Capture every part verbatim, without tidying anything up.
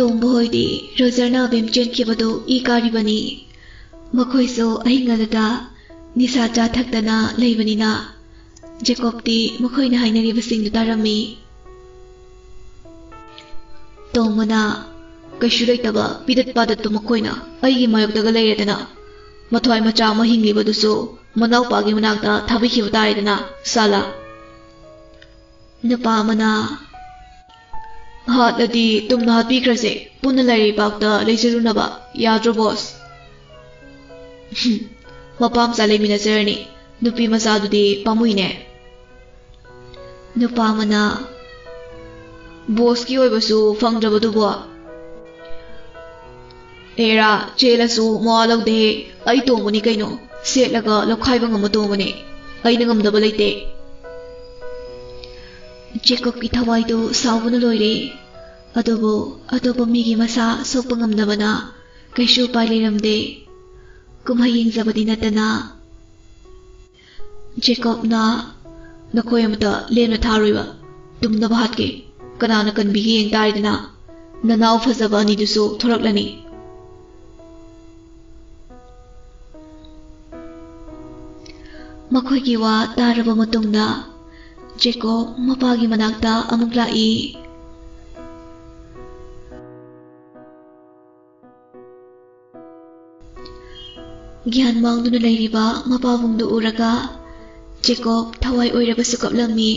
ꯇꯣꯝꯕ ꯍꯣꯏꯗꯤ ꯔꯣꯖꯔꯅ ꯕꯦꯝ ꯆꯦꯟꯈꯤꯕꯗꯨ ꯏ ꯀꯥꯔꯤꯕꯅꯤ꯫ ꯃꯈꯣꯏꯁꯨ ꯑꯍꯤꯡ ꯑꯗꯨꯗ ꯅꯤꯁꯥ ꯆꯥ ꯊꯛꯇꯅ ꯂꯩꯕꯅꯤꯅ ꯖꯦꯀꯣꯕꯇꯤ ꯃꯈꯣꯏꯅ ꯍꯥꯏꯅꯔꯤꯕꯁꯤꯡꯗꯨ ꯇꯥꯔꯝꯃꯤ꯫ ꯇꯣꯝꯕꯅ, "ꯀꯩꯁꯨ ꯂꯩꯇꯕ ꯄꯤꯗꯠ ꯄꯥꯗꯠꯇꯨ ꯃꯈꯣꯏꯅ ꯑꯩꯒꯤ ꯃꯥꯌꯣꯛꯇꯒ ꯂꯩꯔꯦꯗꯅ꯫ ꯃꯊ꯭ꯋꯥꯏ ꯃꯆꯥ ꯑꯃ ꯍꯤꯡꯂꯤꯕꯗꯨꯁꯨ ꯃꯅꯥꯎꯄꯥꯒꯤ ꯃꯅꯥꯛꯇ ꯊꯥꯕꯤꯈꯤꯕ ꯇꯥꯔꯦꯗꯅ, ꯁꯥꯂꯥ"꯫ ꯅꯨꯄꯥ ꯑꯃꯅ, "ꯍꯥꯠꯂꯗꯤ ꯇꯨꯝꯅ ꯍꯥꯠꯄꯤꯈ꯭ꯔꯁꯦ, ꯄꯨꯟꯅ ꯂꯩꯔꯩꯕꯥꯛꯇ ꯂꯩꯖꯔꯨꯅꯕ, ꯌꯥꯗ꯭ꯔꯣ ꯕꯣꯁ?" "ꯍꯨꯝ, ꯃꯄꯥ ꯃꯆꯥ ꯂꯩꯃꯤꯟꯅꯖꯔꯅꯤ, ꯅꯨꯄꯤ ꯃꯆꯥꯗꯨꯗꯤ ꯄꯥꯝꯃꯨꯏꯅꯦ"꯫ ꯅꯨꯄꯥ ꯑꯃꯅ, "ꯕꯣꯁꯀꯤ ꯑꯣꯏꯕꯁꯨ ꯐꯪꯗ꯭ꯔꯕꯗꯨꯕꯣ?" "ꯑꯦꯔꯥ, ꯆꯦꯜꯂꯁꯨ ꯃꯋꯥ ꯂꯧꯗꯦꯍꯦ, ꯑꯩ ꯇꯣꯡꯕꯅꯤ ꯀꯩꯅꯣ, ꯁꯦꯠꯂꯒ ꯂꯧꯈꯥꯏꯕ ꯉꯝꯕ ꯇꯣꯡꯕꯅꯤ, ꯑꯩꯅ ꯉꯝꯗꯕ ꯂꯩꯇꯦ"꯫ ꯖꯦꯀꯣꯕꯀꯤ ꯊꯋꯥꯏꯗꯨ ꯁꯥꯎꯕꯅ ꯂꯣꯏꯔꯦ꯫ ꯑꯗꯨꯕꯨ ꯑꯇꯣꯞꯄ ꯃꯤꯒꯤ ꯃꯁꯥ ꯁꯣꯛꯄ ꯉꯝꯗꯕꯅ ꯀꯩꯁꯨ ꯎꯄꯥꯏ ꯂꯩꯔꯝꯗꯦ꯫ ꯀꯨꯝꯍꯩ ꯌꯦꯡꯖꯕꯗꯤ ꯅꯠꯇꯅ꯫ ꯖꯦꯀꯣꯕꯅ, "ꯅꯈꯣꯏ ꯑꯃꯇ ꯂꯦꯝꯅ ꯊꯥꯔꯣꯏꯕ, ꯇꯨꯝꯅꯕ ꯍꯥꯠꯀꯦ꯫ ꯀꯅꯥꯅ ꯀꯟꯕꯤꯒꯦ ꯌꯦꯡ ꯇꯥꯔꯦꯗꯅ, ꯅꯅꯥꯎ ꯐꯖꯕ ꯑꯅꯤꯗꯨꯁꯨ ꯊꯣꯔꯛꯂꯅꯤ"꯫ ꯃꯈꯣꯏꯒꯤ ꯋꯥ ꯇꯥꯔꯕ ꯃꯇꯨꯡꯗ ꯖꯦꯀꯣꯕ ꯃꯄꯥꯒꯤ ꯃꯅꯥꯛꯇ ꯑꯃꯨꯛ ꯂꯥꯛꯏ꯫ ꯒ꯭ꯌꯥꯟ ꯃꯥꯡꯗꯨꯅ ꯂꯩꯔꯤꯕ ꯃꯄꯥꯕꯨꯡꯗꯨ ꯎꯔꯒ ꯖꯦꯀꯣꯕ ꯊꯋꯥꯏ ꯑꯣꯏꯔꯕꯁꯨ ꯀꯞꯂꯝꯃꯤ꯫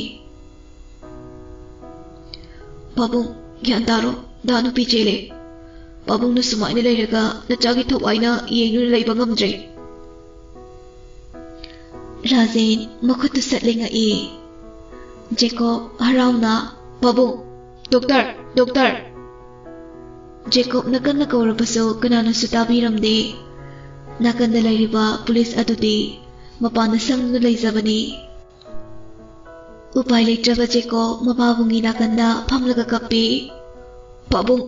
"ꯄꯥꯕꯨꯡ, ꯒ꯭ꯌꯥꯟ ꯇꯥꯔꯣ, ꯗꯥ ꯅꯨꯄꯤ ꯆꯦꯜꯂꯦ꯫ ꯄꯥꯕꯨꯡꯅ ꯁꯨꯃꯥꯏꯅ ꯂꯩꯔꯒ ꯅꯆꯥꯒꯤ ꯊꯋꯥꯏꯅ ꯌꯦꯡꯗꯨꯅ ꯂꯩꯕ ꯉꯝꯗ꯭ꯔꯦ"꯫ ꯔꯥꯖꯦꯟ ꯃꯈꯨꯠꯇꯨ ꯁꯠ ꯂꯦꯡꯉꯛꯏ꯫ ꯖꯦꯀꯣꯕ ꯍꯔꯥꯎꯅ, "ꯄꯥꯕꯨꯡ, ꯗꯣꯛꯇꯔ, ꯗꯣꯛꯇꯔ!" ꯖꯦꯀꯣꯕꯅ ꯀꯟꯅ ꯀꯧꯔꯕꯁꯨ ꯀꯅꯥꯅꯁꯨ ꯇꯥꯕꯤꯔꯝꯗꯦ꯫ ꯅꯥꯀꯟꯗ ꯂꯩꯔꯤꯕ ꯄꯨꯂꯤꯁ ꯑꯗꯨꯗꯤ ꯃꯄꯥꯟꯗ ꯁꯪꯗꯨꯅ ꯂꯩꯖꯕꯅꯤ꯫ ꯎꯄꯥꯏ ꯂꯩꯇ꯭ꯔꯕ ꯖꯦꯀꯣꯕ ꯃꯄꯥꯕꯨꯡꯒꯤ ꯅꯥꯀꯟꯗ ꯐꯝꯂꯒ ꯀꯞꯄꯤ꯫ "ꯄꯥꯕꯨꯡ!"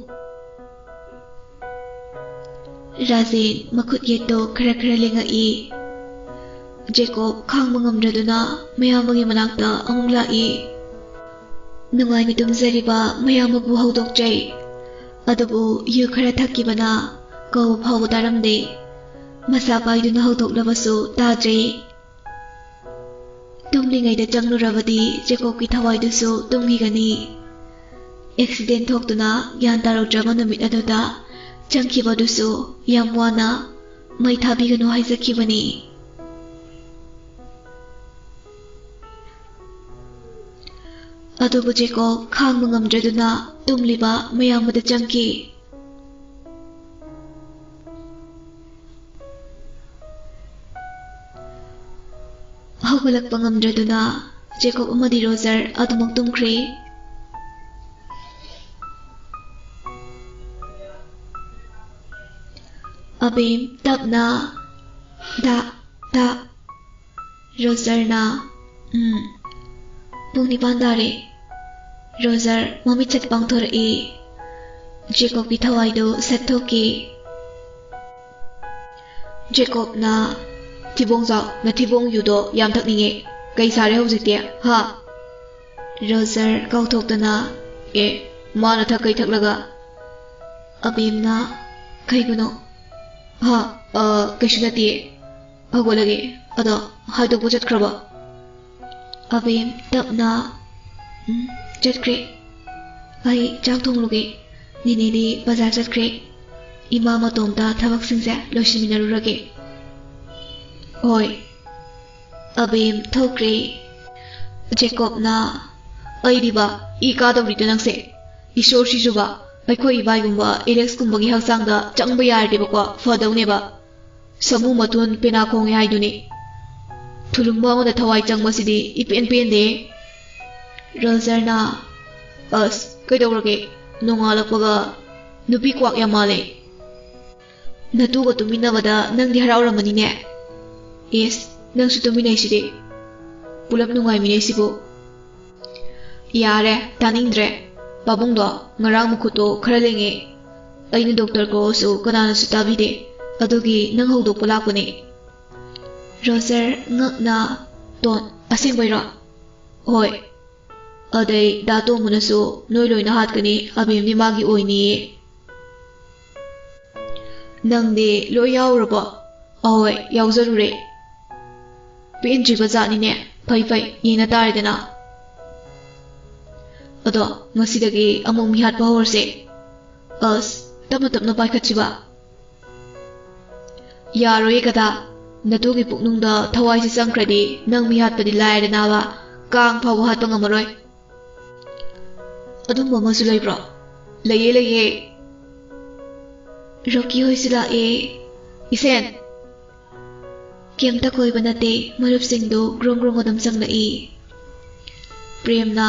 ꯔꯥꯖꯦꯟ ꯃꯈꯨꯠ ꯌꯦꯠꯇꯣ ꯈꯔ ꯈꯔ ꯂꯦꯡꯉꯛꯏ꯫ ꯖꯦꯀꯣꯕ ꯈꯥꯡꯕ ꯉꯝꯗ꯭ꯔꯗꯨꯅ ꯃꯌꯥꯝꯕꯒꯤ ꯃꯅꯥꯛꯇ ꯑꯃꯨꯛ ꯂꯥꯛꯏ꯫ ꯅꯨꯡꯉꯥꯏꯅ ꯇꯨꯝꯖꯔꯤꯕ ꯃꯌꯥꯝꯕꯕꯨ ꯍꯧꯗꯣꯛꯆꯩ꯫ ꯑꯗꯨꯕꯨ ꯌꯨ ꯈꯔ ꯊꯛꯈꯤꯕꯅ ꯀꯧꯕ ꯐꯥꯎꯕ ꯇꯥꯔꯝꯗꯦ꯫ ꯃꯁꯥ ꯄꯥꯏꯗꯨꯅ ꯍꯧꯗꯣꯛꯂꯕꯁꯨ ꯇꯥꯗ꯭ꯔꯦ꯫ ꯇꯨꯝꯂꯤꯉꯩꯗ ꯆꯪꯂꯨꯔꯕꯗꯤ ꯖꯦꯀꯣꯕꯀꯤ ꯊꯋꯥꯏꯗꯨꯁꯨ ꯇꯨꯝꯈꯤꯒꯅꯤ꯫ ꯑꯦꯛꯁꯤꯗꯦꯟ ꯊꯣꯛꯇꯨꯅ ꯒ꯭ꯌꯥꯟ ꯇꯥꯔꯛꯇ꯭ꯔꯕ ꯅꯨꯃꯤꯠ ꯑꯗꯨꯗ ꯆꯪꯈꯤꯕꯗꯨꯁꯨ ꯌꯥꯝ ꯋꯥꯅ ꯃꯩ ꯊꯥꯕꯤꯒꯅꯨ ꯍꯥꯏꯖꯈꯤꯕꯅꯤ꯫ ꯑꯗꯨꯕꯨ ꯖꯦꯀꯣꯕ ꯈꯥꯡꯕ ꯉꯝꯗ꯭ꯔꯗꯨꯅ ꯇꯨꯝꯂꯤꯕ ꯃꯌꯥꯝꯕꯗ ꯆꯪꯈꯤ꯫ ꯍꯧꯒꯠꯂꯛꯄ ꯉꯝꯗ꯭ꯔꯗꯨꯅ ꯖꯦꯀꯣꯕ ꯑꯃꯗꯤ ꯔꯣꯖꯔ ꯑꯗꯨꯃꯛ ꯇꯨꯝꯈ꯭ꯔꯦ꯫ ꯑꯕꯦꯝ ꯇꯞꯅ ꯗꯥ ꯗꯥ꯫ ꯔꯣꯖꯔꯅ, "ꯎꯝ, ꯄꯨꯡ ꯅꯤꯄꯥꯟ ꯇꯥꯔꯦ꯫" ꯔꯣꯖꯔ ꯃꯃꯤꯠ ꯁꯠ ꯄꯥꯡꯊꯣꯔꯛꯏ꯫ ꯖꯦꯀꯣꯕꯀꯤ ꯊꯋꯥꯏꯗꯨ ꯁꯠ ꯊꯣꯛꯈꯤ꯫ ꯖꯦꯀꯣꯕꯅ, "ꯊꯤꯕꯣꯡ ꯆꯥꯎ, ꯅꯊꯤꯕꯣꯡ ꯌꯨꯗꯣ ꯌꯥꯝ ꯊꯛꯅꯤꯡꯉꯦ꯫ ꯀꯩ ꯁꯥꯔꯦ ꯍꯧꯖꯤꯛꯇꯤ, ꯍꯥ?" ꯔꯣꯖꯔ ꯀꯥꯎꯊꯣꯛꯇꯅ, "ꯑꯦ, ꯃꯥꯅ ꯊꯛ ꯀꯩ ꯊꯛꯂꯒ?" ꯑꯕꯦꯝꯅ, "ꯀꯩꯕꯨꯅꯣ?" "ꯍꯥ, ꯑ, ꯀꯩꯁꯨ ꯅꯠꯇꯦ꯫ ꯍꯧꯒꯠꯂꯒꯦ꯫ ꯑꯗꯣ ꯍꯥꯏꯗꯣꯛꯄ ꯆꯠꯈ꯭ꯔꯕ?" ꯑꯕꯦꯝ ꯇꯞꯅ, "ꯎꯝ, ꯆꯠꯈ꯭ꯔꯦ꯫ ꯑꯩ ꯆꯥꯛ ꯊꯣꯡꯂꯨꯒꯦ꯫ ꯅꯦꯅꯦꯗꯤ ꯕꯖꯥꯔ ꯆꯠꯈ꯭ꯔꯦ꯫ ꯏꯃꯥ ꯃꯇꯣꯝꯇ ꯊꯕꯛꯁꯤꯡꯁꯦ ꯂꯣꯏꯁꯤꯟꯃꯤꯟꯅꯔꯨꯔꯒꯦ꯫" "ꯍꯣꯏ꯫" ꯑꯕꯦꯝ ꯊꯣꯛꯈ꯭ꯔꯦ꯫ ꯖꯦꯀꯣꯕꯅ, "ꯑꯩꯗꯤꯕ, ꯏ ꯀꯥꯗꯧꯔꯤꯗ ꯅꯪꯁꯦ꯫ ꯏꯁꯣꯔꯁꯤꯁꯨꯕ, ꯑꯩꯈꯣꯏ ꯏꯕꯥꯏꯒꯨꯝꯕ ꯑꯦꯂꯦꯛꯁꯀꯨꯝꯕꯒꯤ ꯍꯛꯆꯥꯡꯗ ꯆꯪꯕ ꯌꯥꯔꯗꯤꯕꯀꯣ, ꯐꯗꯧꯅꯦꯕ꯫ ꯁꯃꯨ ꯃꯇꯣꯟ ꯄꯦꯅꯥ ꯈꯣꯡꯉꯦ ꯍꯥꯏꯗꯨꯅꯤ꯫ ꯊꯨꯂꯨꯝꯕ ꯑꯃꯗ ꯊꯋꯥꯏ ꯆꯪꯕꯁꯤꯗꯤ ꯏꯄꯦꯟ ꯄꯦꯟꯗꯦ꯫" ꯔꯣꯖꯔꯅ, "ꯑꯁ, ꯀꯩꯗꯧꯔꯒꯦ? ꯅꯣꯡꯉꯥꯜꯂꯛꯄꯒ ꯅꯨꯄꯤ ꯀ꯭ꯋꯥꯛ ꯌꯥꯝ ꯃꯥꯜꯂꯦ꯫ ꯅꯇꯨꯒ ꯇꯨꯃꯤꯟꯅꯕꯗ ꯅꯪꯗꯤ ꯍꯔꯥꯎꯔꯝꯃꯅꯤꯅꯦ꯫ ꯏꯁ, ꯅꯪꯁꯨ ꯇꯨꯃꯤꯟꯅꯩꯁꯤꯗꯤ꯫ ꯄꯨꯂꯞ ꯅꯨꯡꯉꯥꯏꯃꯤꯟꯅꯩꯁꯤꯕꯨ꯫" "ꯌꯥꯔꯦ, ꯇꯥꯅꯤꯡꯗ꯭ꯔꯦ꯫ ꯄꯥꯕꯨꯡꯗꯣ ꯉꯔꯥꯡ ꯃꯈꯨꯠꯇꯣ ꯈꯔ ꯂꯦꯡꯉꯦ꯫ ꯑꯩꯅ ꯗꯣꯛꯇꯔ ꯀꯧꯔꯁꯨ ꯀꯅꯥꯅꯁꯨ ꯇꯥꯕꯤꯗꯦ꯫ ꯑꯗꯨꯒꯤ ꯅꯪ ꯍꯧꯗꯣꯛꯄ ꯂꯥꯛꯄꯅꯦ꯫" ꯔꯣꯖꯔ ꯉꯛꯅ, "ꯇꯣꯟ, ꯑꯁꯦꯡꯕꯩꯔꯣ?" "ꯍꯣꯏ꯫ ꯑꯗꯩ ꯗꯥ ꯇꯣꯝꯕꯅꯁꯨ ꯅꯣꯏ ꯂꯣꯏꯅ ꯍꯥꯠꯀꯅꯤ, ꯑꯕꯦꯝꯗꯤ ꯃꯥꯒꯤ ꯑꯣꯏꯅꯤꯌꯦ꯫ ꯅꯪꯗꯤ ꯂꯣꯏ ꯌꯥꯎꯔꯕꯣ? ꯑꯍꯣꯏ, ꯌꯥꯎꯖꯔꯨꯔꯦ꯫ ꯄꯦꯟꯗ꯭ꯔꯤꯕ ꯖꯥꯠꯅꯤꯅꯦ꯫ ꯐꯩ ꯐꯩ, ꯌꯦꯡꯅ ꯇꯥꯔꯦꯗꯅ꯫ ꯑꯗꯣ ꯉꯁꯤꯗꯒꯤ ꯑꯃꯨꯛ ꯃꯤꯍꯥꯠꯄ ꯍꯧꯔꯁꯦ꯫ ꯑꯁ, ꯇꯞꯅ ꯇꯞꯅ ꯄꯥꯏꯈꯠꯁꯤꯕ꯫ ꯌꯥꯔꯣꯏꯌꯦ ꯀꯗꯥ, ꯅꯇꯨꯒꯤ ꯄꯨꯛꯅꯨꯡꯗ ꯊꯋꯥꯏꯁꯤ ꯆꯪꯈ꯭ꯔꯗꯤ ꯅꯪ ꯃꯤꯍꯥꯠꯄꯗꯤ ꯂꯥꯏꯔꯗꯅꯕ, ꯀꯥꯡ ꯐꯥꯎꯕ ꯍꯥꯠꯄ ꯉꯝꯃꯔꯣꯏ꯫ ꯑꯗꯨꯝꯕ ꯑꯃꯁꯨ ꯂꯩꯕ꯭ꯔꯣ? ꯂꯩꯌꯦ, ꯂꯩꯌꯦ꯫ ꯔꯣꯀꯤ ꯍꯣꯏꯁꯨ ꯂꯥꯛꯑꯦ꯫ ꯏꯁꯦꯟ! ꯀꯩꯝꯇ ꯀꯣꯏꯕ ꯅꯠꯇꯦ, ꯃꯔꯨꯞꯁꯤꯡꯗꯨ ꯒ꯭ꯔꯣꯡ ꯒ꯭ꯔꯣꯡ ꯑꯗꯨꯝ ꯆꯪꯂꯛꯏ꯫ ꯄ꯭ꯔꯦꯝꯅ,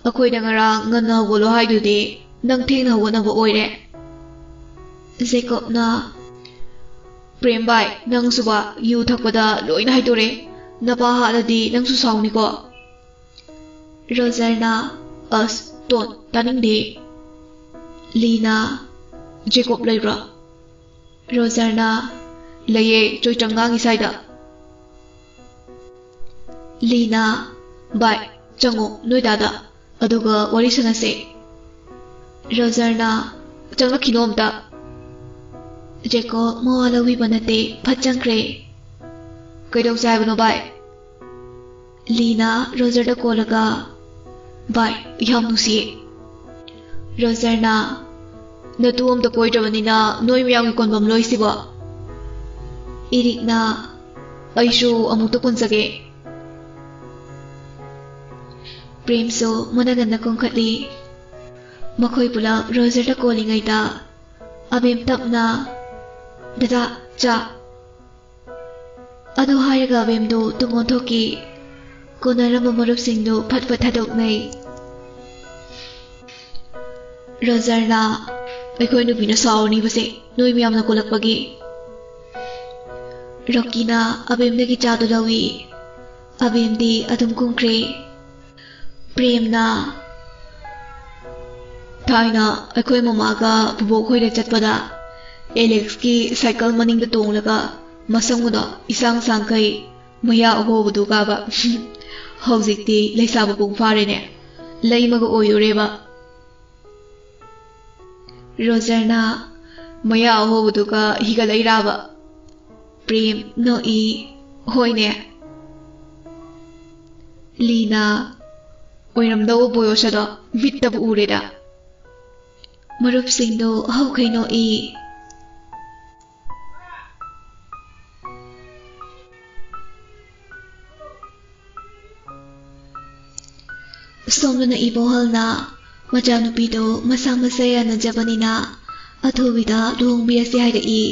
ꯑꯩꯈꯣꯏꯗ ꯉꯔꯥꯡ ꯉꯟꯅ ꯍꯧꯒꯠꯂꯣ ꯍꯥꯏꯗꯨꯗꯤ ꯅꯪ ꯊꯦꯡꯅ ꯍꯧꯒꯠꯅꯕ ꯑꯣꯏꯔꯦ꯫ ꯖꯦꯀꯣꯕꯅ, ꯄ꯭ꯔꯦꯝ ꯚꯥꯏ, ꯅꯪꯁꯨꯕ ꯌꯨ ꯊꯛꯄꯗ ꯂꯣꯏꯅ ꯍꯥꯏꯗꯣꯔꯦ꯫ ꯅꯄꯥ ꯍꯥꯠꯂꯗꯤ ꯅꯪꯁꯨ ꯁꯥꯎꯅꯤꯀꯣ꯫ ꯔꯣꯖꯔꯅ, ꯑꯁ, ꯇꯣꯟ, ꯇꯥꯅꯤꯡꯗꯦ꯫ ꯂꯤꯅ, ꯖꯦꯀꯣꯕ ꯂꯩꯕ꯭ꯔꯣ? ꯔꯣꯖꯔꯅ, ꯂꯩꯌꯦ, ꯆꯣꯏꯆꯪ ꯉꯥꯡꯉꯤ ꯁ꯭ꯋꯥꯏꯗ꯫ ꯂꯤꯅ, ꯚꯥꯏ, ꯆꯪꯉꯣ ꯅꯣꯏ ꯗꯥꯗ, ꯑꯗꯨꯒ ꯋꯥꯔꯤ ꯁꯥꯟꯅꯁꯦ꯫ ꯔꯣꯖꯔꯅ, ꯆꯪꯂꯛꯈꯤꯅꯣ ꯑꯝꯇ꯫ ꯖꯦꯀꯣꯕ ꯃꯋꯥ ꯂꯧꯕꯤꯕ ꯅꯠꯇꯦ, ꯐꯠ ꯆꯪꯈ꯭ꯔꯦ꯫ ꯀꯩꯗꯧꯁꯦ ꯍꯥꯏꯕꯅꯣ ꯚꯥꯏ? ꯂꯤꯅ ꯔꯣꯖꯔꯗ ꯀꯣꯜꯂꯒ, ꯚꯥꯏ, ꯌꯥꯝ ꯅꯨꯡꯁꯤꯌꯦ꯫ ꯔꯣꯖꯔꯅ, ꯅꯇꯨ ꯑꯝꯇ ꯀꯣꯏꯗ꯭ꯔꯕꯅꯤꯅ ꯅꯣꯏ ꯃꯌꯥꯝꯒꯤ ꯀꯣꯟꯐꯝ ꯂꯣꯏꯁꯤꯕꯣ? ꯏꯔꯤꯛꯅ, ꯑꯩꯁꯨ ꯑꯃꯨꯛꯇ ꯀꯣꯟꯖꯒꯦ꯫ ꯄ꯭ꯔꯦꯝꯁꯨ ꯃꯅꯒꯟꯅ ꯀꯣꯟꯈꯠꯂꯤ꯫ ꯃꯈꯣꯏ ꯄꯨꯂꯞ ꯔꯣꯖꯔꯗ ꯀꯣꯜꯂꯤꯉꯩꯗ ꯑꯕꯦꯝ ꯇꯞꯅ, ꯗꯗꯥ, ꯆꯥ꯫ ꯑꯗꯨ ꯍꯥꯏꯔꯒ ꯑꯕꯦꯝꯗꯨ ꯇꯨꯡ ꯑꯣꯟꯊꯣꯛꯈꯤ꯫ ꯀꯣꯟꯅꯔꯝꯕ ꯃꯔꯨꯞꯁꯤꯡꯗꯨ ꯐꯠ ꯐꯠ ꯊꯥꯗꯣꯛꯅꯩ꯫ ꯔꯣꯖꯔꯅ, ꯑꯩꯈꯣꯏ ꯅꯨꯄꯤꯅ ꯁꯥꯎꯔꯅꯤꯕꯁꯦ, ꯅꯣꯏ ꯃꯌꯥꯝꯅ ꯀꯣꯜꯂꯛꯄꯒꯤ꯫ ꯔꯣꯀꯤꯅ ꯑꯕꯦꯝꯗꯒꯤ ꯆꯥꯗꯨ ꯂꯧꯏ꯫ ꯑꯕꯦꯝꯗꯤ ꯑꯗꯨꯝ ꯀꯨꯝꯈ꯭ꯔꯦ꯫ ꯄ꯭ꯔꯦꯝꯅ, ꯊꯥꯏꯅ ꯑꯩꯈꯣꯏ ꯃꯃꯥꯒ ꯕꯨꯕꯣꯛ ꯍꯣꯏꯗ ꯆꯠꯄꯗ ꯑꯦꯂꯦꯛꯁꯀꯤ ꯁꯥꯏꯀꯜ ꯃꯅꯤꯡꯗ ꯇꯣꯡꯂꯒ ꯃꯁꯝꯒꯗꯣ ꯏꯁꯥꯡ ꯁꯥꯡꯈꯩ ꯃꯌꯥ ꯑꯍꯣꯕꯗꯨꯒꯕ꯫ ꯍꯧꯖꯤꯛꯇꯤ ꯂꯩꯁꯥ ꯃꯄꯨꯡ ꯐꯥꯔꯦꯅꯦ, ꯂꯩꯃꯒ ꯑꯣꯏꯗꯣꯔꯦꯕ꯫ ꯔꯣꯖꯔꯅ ꯃꯌꯥ ꯑꯍꯣꯕꯗꯨꯒ ꯍꯤꯒꯠꯂꯛꯏꯔꯥꯕ? ꯄ꯭ꯔꯦꯝ ꯅꯣꯛꯏ꯫ "ꯍꯣꯏꯅꯦ꯫ ꯂꯤꯅ ꯑꯣꯏꯔꯝꯗꯧꯕ ꯕꯣꯌꯣꯁ ꯑꯗꯣ ꯃꯤꯠꯇꯕꯨ ꯎꯔꯦꯗ"꯫ ꯃꯔꯨꯞꯁꯤꯡꯗꯨ ꯍꯧꯈꯩ ꯅꯣꯛꯏ꯫ ꯁꯣꯝꯗꯅ ꯏꯕꯣꯍꯜꯅ ꯃꯆꯥꯅꯨꯄꯤꯗꯨ ꯃꯁꯥ ꯃꯁꯥ ꯌꯥꯅꯖꯕꯅꯤꯅ ꯑꯊꯨꯕꯤꯗ ꯂꯨꯍꯣꯡꯕꯤꯔꯁꯤ ꯍꯥꯏꯔꯛꯏ꯫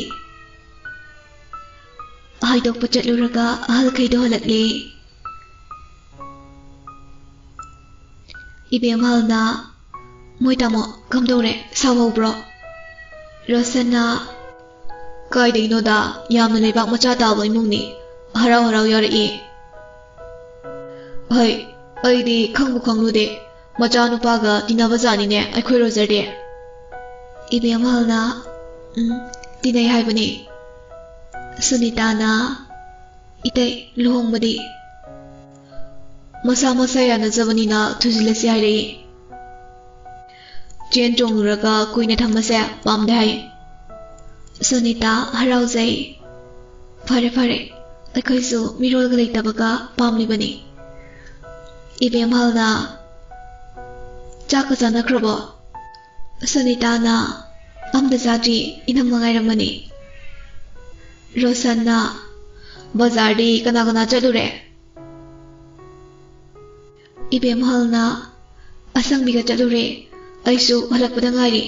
ꯍꯥꯏꯗꯣꯛꯄ ꯆꯠꯂꯨꯔꯒ ꯑꯍꯜꯈꯩꯗꯣ ꯍꯜꯂꯛꯂꯦ꯫ ꯏꯕꯦꯝꯍꯜꯅ, "ꯃꯣꯏ ꯇꯥꯃꯣ, ꯀꯝꯗꯧꯔꯦ? ꯁꯥꯎꯍꯧꯕ꯭ꯔꯣ?" ꯔꯣꯁꯟꯅ, "ꯀꯥꯏꯗꯩꯅꯣꯗ, ꯌꯥꯝꯅ ꯂꯩꯕꯥꯛ ꯃꯆꯥ ꯇꯥꯕ ꯏꯃꯨꯡꯅꯤ꯫ ꯍꯔꯥꯎ ꯍꯔꯥꯎ ꯌꯥꯔꯛꯏ꯫ ꯍꯩ, ꯑꯩꯗꯤ ꯈꯪꯕꯨ ꯈꯪꯂꯨꯗꯦ꯫ ꯃꯆꯥꯅꯨꯄꯥꯒ ꯇꯤꯟꯅꯕ ꯖꯥꯠꯅꯤꯅꯦ ꯑꯩꯈꯣꯏ ꯔꯣꯖꯔꯗꯤ"꯫ ꯏꯕꯦꯝꯍꯜꯅ, "ꯎꯝ, ꯇꯤꯟꯅꯩ ꯍꯥꯏꯕꯅꯤ"꯫ ꯁꯨꯅꯤꯇꯥꯅ, "ꯏꯇꯩ, ꯂꯨꯍꯣꯡꯕꯗꯤ?" "ꯃꯁꯥ ꯃꯁꯥ ꯌꯥꯅꯖꯕꯅꯤꯅ ꯊꯨꯖꯤꯜꯂꯁꯤ ꯍꯥꯏꯔꯛꯏ꯫ ꯆꯦꯟ ꯆꯣꯡꯂꯨꯔꯒ ꯀꯨꯏꯅ ꯊꯝꯕꯁꯦ ꯄꯥꯝꯗꯦ ꯍꯥꯏ"꯫ ꯁꯨꯅꯤꯇꯥ ꯍꯔꯥꯎꯖꯩ꯫ "ꯐꯔꯦ, ꯐꯔꯦ, ꯑꯩꯈꯣꯏꯁꯨ ꯃꯤꯔꯣꯜꯒ ꯂꯩꯇꯕꯒ ꯄꯥꯝꯂꯤꯕꯅꯤ"꯫ ꯏꯕꯦꯝꯍꯜꯅ, "ꯆꯥꯛꯀ ꯆꯥꯅꯈ꯭ꯔꯕꯣ?" ꯁꯨꯅꯤꯇꯥꯅ, "ꯑꯝꯇ ꯆꯥꯗ꯭ꯔꯤ, ꯏꯅꯝꯃ ꯉꯥꯏꯔꯝꯕꯅꯤ"꯫ ꯔꯣꯁꯟꯅ, "ꯕꯖꯥꯔꯗꯤ ꯀꯅꯥ ꯀꯅꯥ ꯆꯠꯂꯨꯔꯦ?" ꯏꯕꯦꯝꯍꯜꯅ, "ꯑꯁꯪꯕꯤꯒ ꯆꯠꯂꯨꯔꯦ꯫ ꯑꯩꯁꯨ ꯍꯜꯂꯛꯄꯗ ꯉꯥꯏꯔꯤ꯫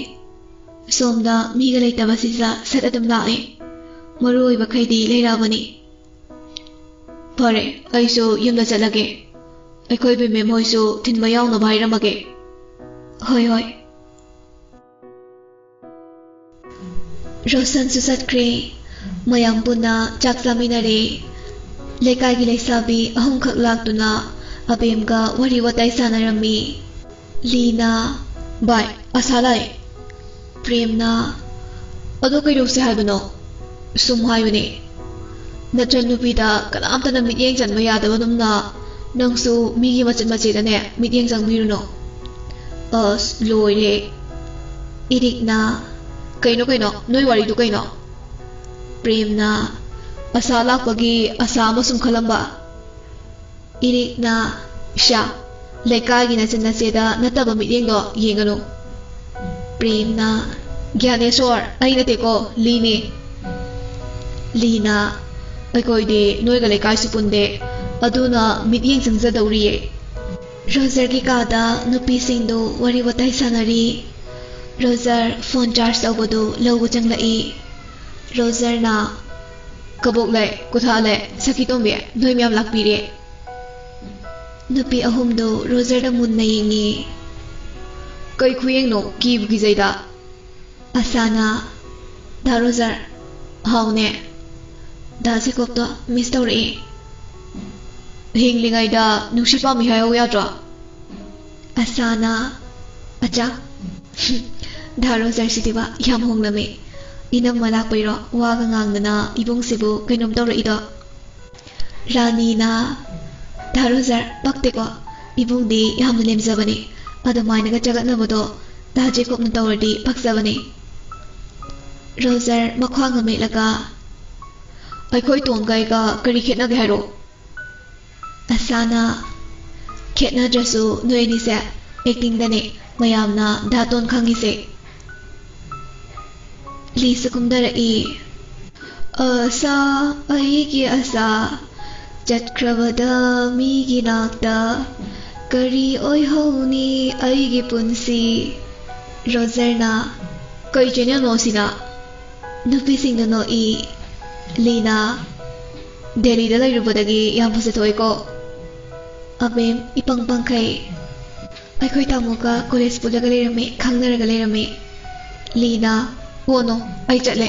ꯁꯣꯝꯗ ꯃꯤꯒ ꯂꯩꯇꯕꯁꯤꯗ ꯁꯠ ꯑꯗꯨꯝ ꯂꯥꯛꯑꯦ꯫ ꯃꯔꯨ ꯑꯣꯏꯕꯈꯩꯗꯤ ꯂꯩꯔꯛꯑꯕꯅꯤ"꯫ "ꯐꯔꯦ, ꯑꯩꯁꯨ ꯌꯨꯝꯗ ꯆꯠꯂꯒꯦ꯫ ꯑꯩꯈꯣꯏ ꯕꯦꯃꯦꯝ ꯍꯣꯏꯁꯨ ꯊꯤꯟꯕ ꯌꯥꯎꯅꯕ ꯍꯥꯏꯔꯝꯃꯒꯦ"꯫ "ꯍꯣꯏ, ꯍꯣꯏ"꯫ ꯔꯣꯁꯟꯁꯨ ꯆꯠꯈ꯭ꯔꯦ꯫ ꯃꯌꯥꯝ ꯄꯨꯟꯅ ꯆꯥꯛ ꯆꯥꯃꯤꯟꯅꯔꯦ꯫ ꯂꯩꯀꯥꯏꯒꯤ ꯂꯩꯁꯥꯕꯤ ꯑꯍꯨꯝꯈꯛ ꯂꯥꯛꯇꯨꯅ ꯑꯕꯦꯝꯒ ꯋꯥꯔꯤ ꯋꯥꯇꯥꯏ ꯁꯥꯟꯅꯔꯝꯃꯤ꯫ ꯂꯤꯅ, "ꯚꯥꯏ, ꯑꯁꯥ ꯂꯥꯛꯑꯦ"꯫ ꯄ꯭ꯔꯦꯝꯅ, "ꯑꯗꯣ ꯀꯩꯗꯧꯁꯦ ꯍꯥꯏꯕꯅꯣ?" "ꯁꯨꯝ ꯍꯥꯏꯕꯅꯦ꯫ ꯅꯆꯟꯅꯨꯄꯤꯗ ꯀꯅꯥꯝꯇꯅ ꯃꯤꯠꯌꯦꯡ ꯆꯪꯕ ꯌꯥꯗꯕꯗꯨꯝꯅ ꯅꯪꯁꯨ ꯃꯤꯒꯤ ꯃꯆꯦꯠ ꯃꯆꯦꯠꯇꯅꯦ ꯃꯤꯠꯌꯦꯡ ꯆꯪꯕꯤꯔꯨꯅꯨ"꯫ ꯑꯁ, ꯂꯣꯏꯔꯦ꯫ ꯏꯔꯤꯛꯅ, "ꯀꯩꯅꯣ, ꯀꯩꯅꯣ? ꯅꯣꯏ ꯋꯥꯔꯤꯗꯨ ꯀꯩꯅꯣ?" ꯄ꯭ꯔꯦꯝꯅ, "ꯑꯁꯥ ꯂꯥꯛꯄꯒꯤ ꯑꯁꯥ ꯑꯃ ꯁꯨꯝ ꯈꯜꯂꯝꯕ꯫" ꯏꯔꯤꯛꯅ, "ꯁ꯭ꯌꯥ, ꯂꯩꯀꯥꯏꯒꯤ ꯅꯆꯟ ꯅꯆꯦꯗ ꯅꯠꯇꯕ ꯃꯤꯠꯌꯦꯡꯗꯣ ꯌꯦꯡꯒꯅꯨ꯫" ꯄ꯭ꯔꯦꯝꯅ, "ꯒ꯭ꯌꯥꯅꯦꯁꯣꯔ, ꯑꯩ ꯅꯠꯇꯦꯀꯣ, ꯂꯤꯅꯦ꯫" ꯂꯤꯅ, "ꯑꯩꯈꯣꯏꯗꯤ ꯅꯣꯏꯒ ꯂꯩꯀꯥꯏꯁꯨ ꯄꯨꯟꯗꯦ, ꯑꯗꯨꯅ ꯃꯤꯠꯌꯦꯡ ꯆꯪꯖꯗꯧꯔꯤꯌꯦ꯫" ꯔꯣꯖꯔꯒꯤ ꯀꯥꯗ ꯅꯨꯄꯤꯁꯤꯡꯗꯨ ꯋꯥꯔꯤ ꯋꯥꯇꯥꯏ ꯁꯥꯟꯅꯔꯤ꯫ ꯔꯣꯖꯔ ꯐꯣꯟ ꯆꯥꯔꯖ ꯇꯧꯕꯗꯨ ꯂꯧꯕ ꯆꯪꯂꯛꯏ꯫ ꯔꯣꯖꯔꯅ, "ꯀꯕꯣꯛ ꯂꯩ, ꯀꯣꯊꯥ ꯂꯩ, ꯁꯈꯤꯇꯣꯝꯕꯤ, ꯅꯣꯏ ꯃꯌꯥꯝ ꯂꯥꯛꯄꯤꯔꯦ꯫" ꯅꯨꯄꯤ ꯑꯍꯨꯝꯗꯨ ꯔꯣꯖꯔꯗ ꯃꯨꯟꯅ ꯌꯦꯡꯉꯤ꯫ "ꯀꯩ ꯈꯨꯌꯦꯡꯅꯣ? ꯀꯤꯕꯨ ꯀꯤꯖꯩꯗ꯫" ꯑꯁꯥꯅ, "ꯗꯥ ꯔꯣꯖꯔ, ꯍꯥꯎꯅꯦ꯫ ꯗꯥ ꯖꯦꯀꯣꯕꯇꯣ ꯃꯤꯁ ꯇꯧꯔꯛꯑꯦ꯫ ꯍꯤꯡꯂꯤꯉꯩꯗ ꯅꯨꯡꯁꯤ ꯄꯥꯝꯃꯤ ꯍꯥꯏꯍꯧ ꯌꯥꯗ꯭ꯔꯣ?" ꯑꯁꯥꯅ, "ꯑꯆꯥ, ꯗꯥ ꯔꯣꯖꯔꯁꯤꯗꯤꯕ ꯌꯥꯝ ꯍꯣꯡꯂꯝꯃꯤ꯫ ꯏꯅꯝꯃ ꯂꯥꯛꯄꯩꯔꯣ ꯋꯥꯒ ꯉꯥꯡꯗꯅ ꯏꯕꯨꯡꯁꯤꯕꯨ ꯀꯩꯅꯣꯝ ꯇꯧꯔꯛꯏꯗꯣ?" ꯔꯥꯅꯤꯅ, "ꯗꯥ ꯔꯣꯖꯔ, ꯄꯛꯇꯦꯀꯣ꯫ ꯏꯕꯨꯡꯗꯤ ꯌꯥꯝꯅ ꯂꯦꯝꯖꯕꯅꯤ꯫ ꯑꯗꯨꯃꯥꯏꯅꯒ ꯆꯒꯠꯅꯕꯗꯣ ꯗꯥ ꯖꯦꯀꯣꯕꯅ ꯇꯧꯔꯗꯤ ꯄꯛꯆꯕꯅꯤ꯫" ꯔꯣꯖꯔ ꯃꯈ꯭ꯋꯥꯡ ꯑꯃ ꯃꯦꯠꯂꯒ, "ꯑꯩꯈꯣꯏ ꯇꯣꯟꯒ ꯑꯩꯒ ꯀꯔꯤ ꯈꯦꯠꯅꯒꯦ ꯍꯥꯏꯔꯣ?" ꯑꯁꯥꯅ, "ꯈꯦꯠꯅꯗ꯭ꯔꯁꯨ ꯅꯣꯏ ꯑꯅꯤꯁꯦ ꯑꯦꯛꯇꯤꯡꯗꯅꯦ ꯃꯌꯥꯝꯅ ꯗꯥ ꯇꯣꯟ ꯈꯪꯉꯤꯁꯦ꯫" ꯂꯤꯁꯨ ꯀꯨꯝꯊꯔꯛꯏ꯫ "ꯑꯁꯥ, ꯑꯩꯒꯤ ꯑꯁꯥ, ꯆꯠꯈ꯭ꯔꯕꯗ ꯃꯤꯒꯤ ꯅꯥꯛꯇ ꯀꯔꯤ ꯑꯣꯏꯍꯧꯅꯤ ꯑꯩꯒꯤ ꯄꯨꯟꯁꯤ?" ꯔꯣꯖꯔꯅ, "ꯀꯩ ꯆꯦꯅꯦꯜꯅꯣ ꯁꯤꯅ?" ꯅꯨꯄꯤꯁꯤꯡꯗꯨ ꯅꯣꯛꯏ꯫ ꯂꯤꯅ, "ꯗꯦꯜꯂꯤꯗ ꯂꯩꯔꯨꯕꯗꯒꯤ ꯌꯥꯝ ꯐꯖꯊꯣꯛꯑꯦꯀꯣ꯫" ꯑꯕꯦꯝ ꯏꯄꯪ ꯄꯪꯈꯩ, "ꯑꯩꯈꯣꯏ ꯇꯥꯃꯣꯒ ꯀꯣꯂꯦꯖ ꯄꯨꯜꯂꯒ ꯂꯩꯔꯝꯃꯤ, ꯈꯪꯅꯔꯒ ꯂꯩꯔꯝꯃꯤ꯫" ꯂꯤꯅ, "ꯑꯣ ꯅꯣ, ꯑꯩ ꯆꯠꯂꯦ꯫"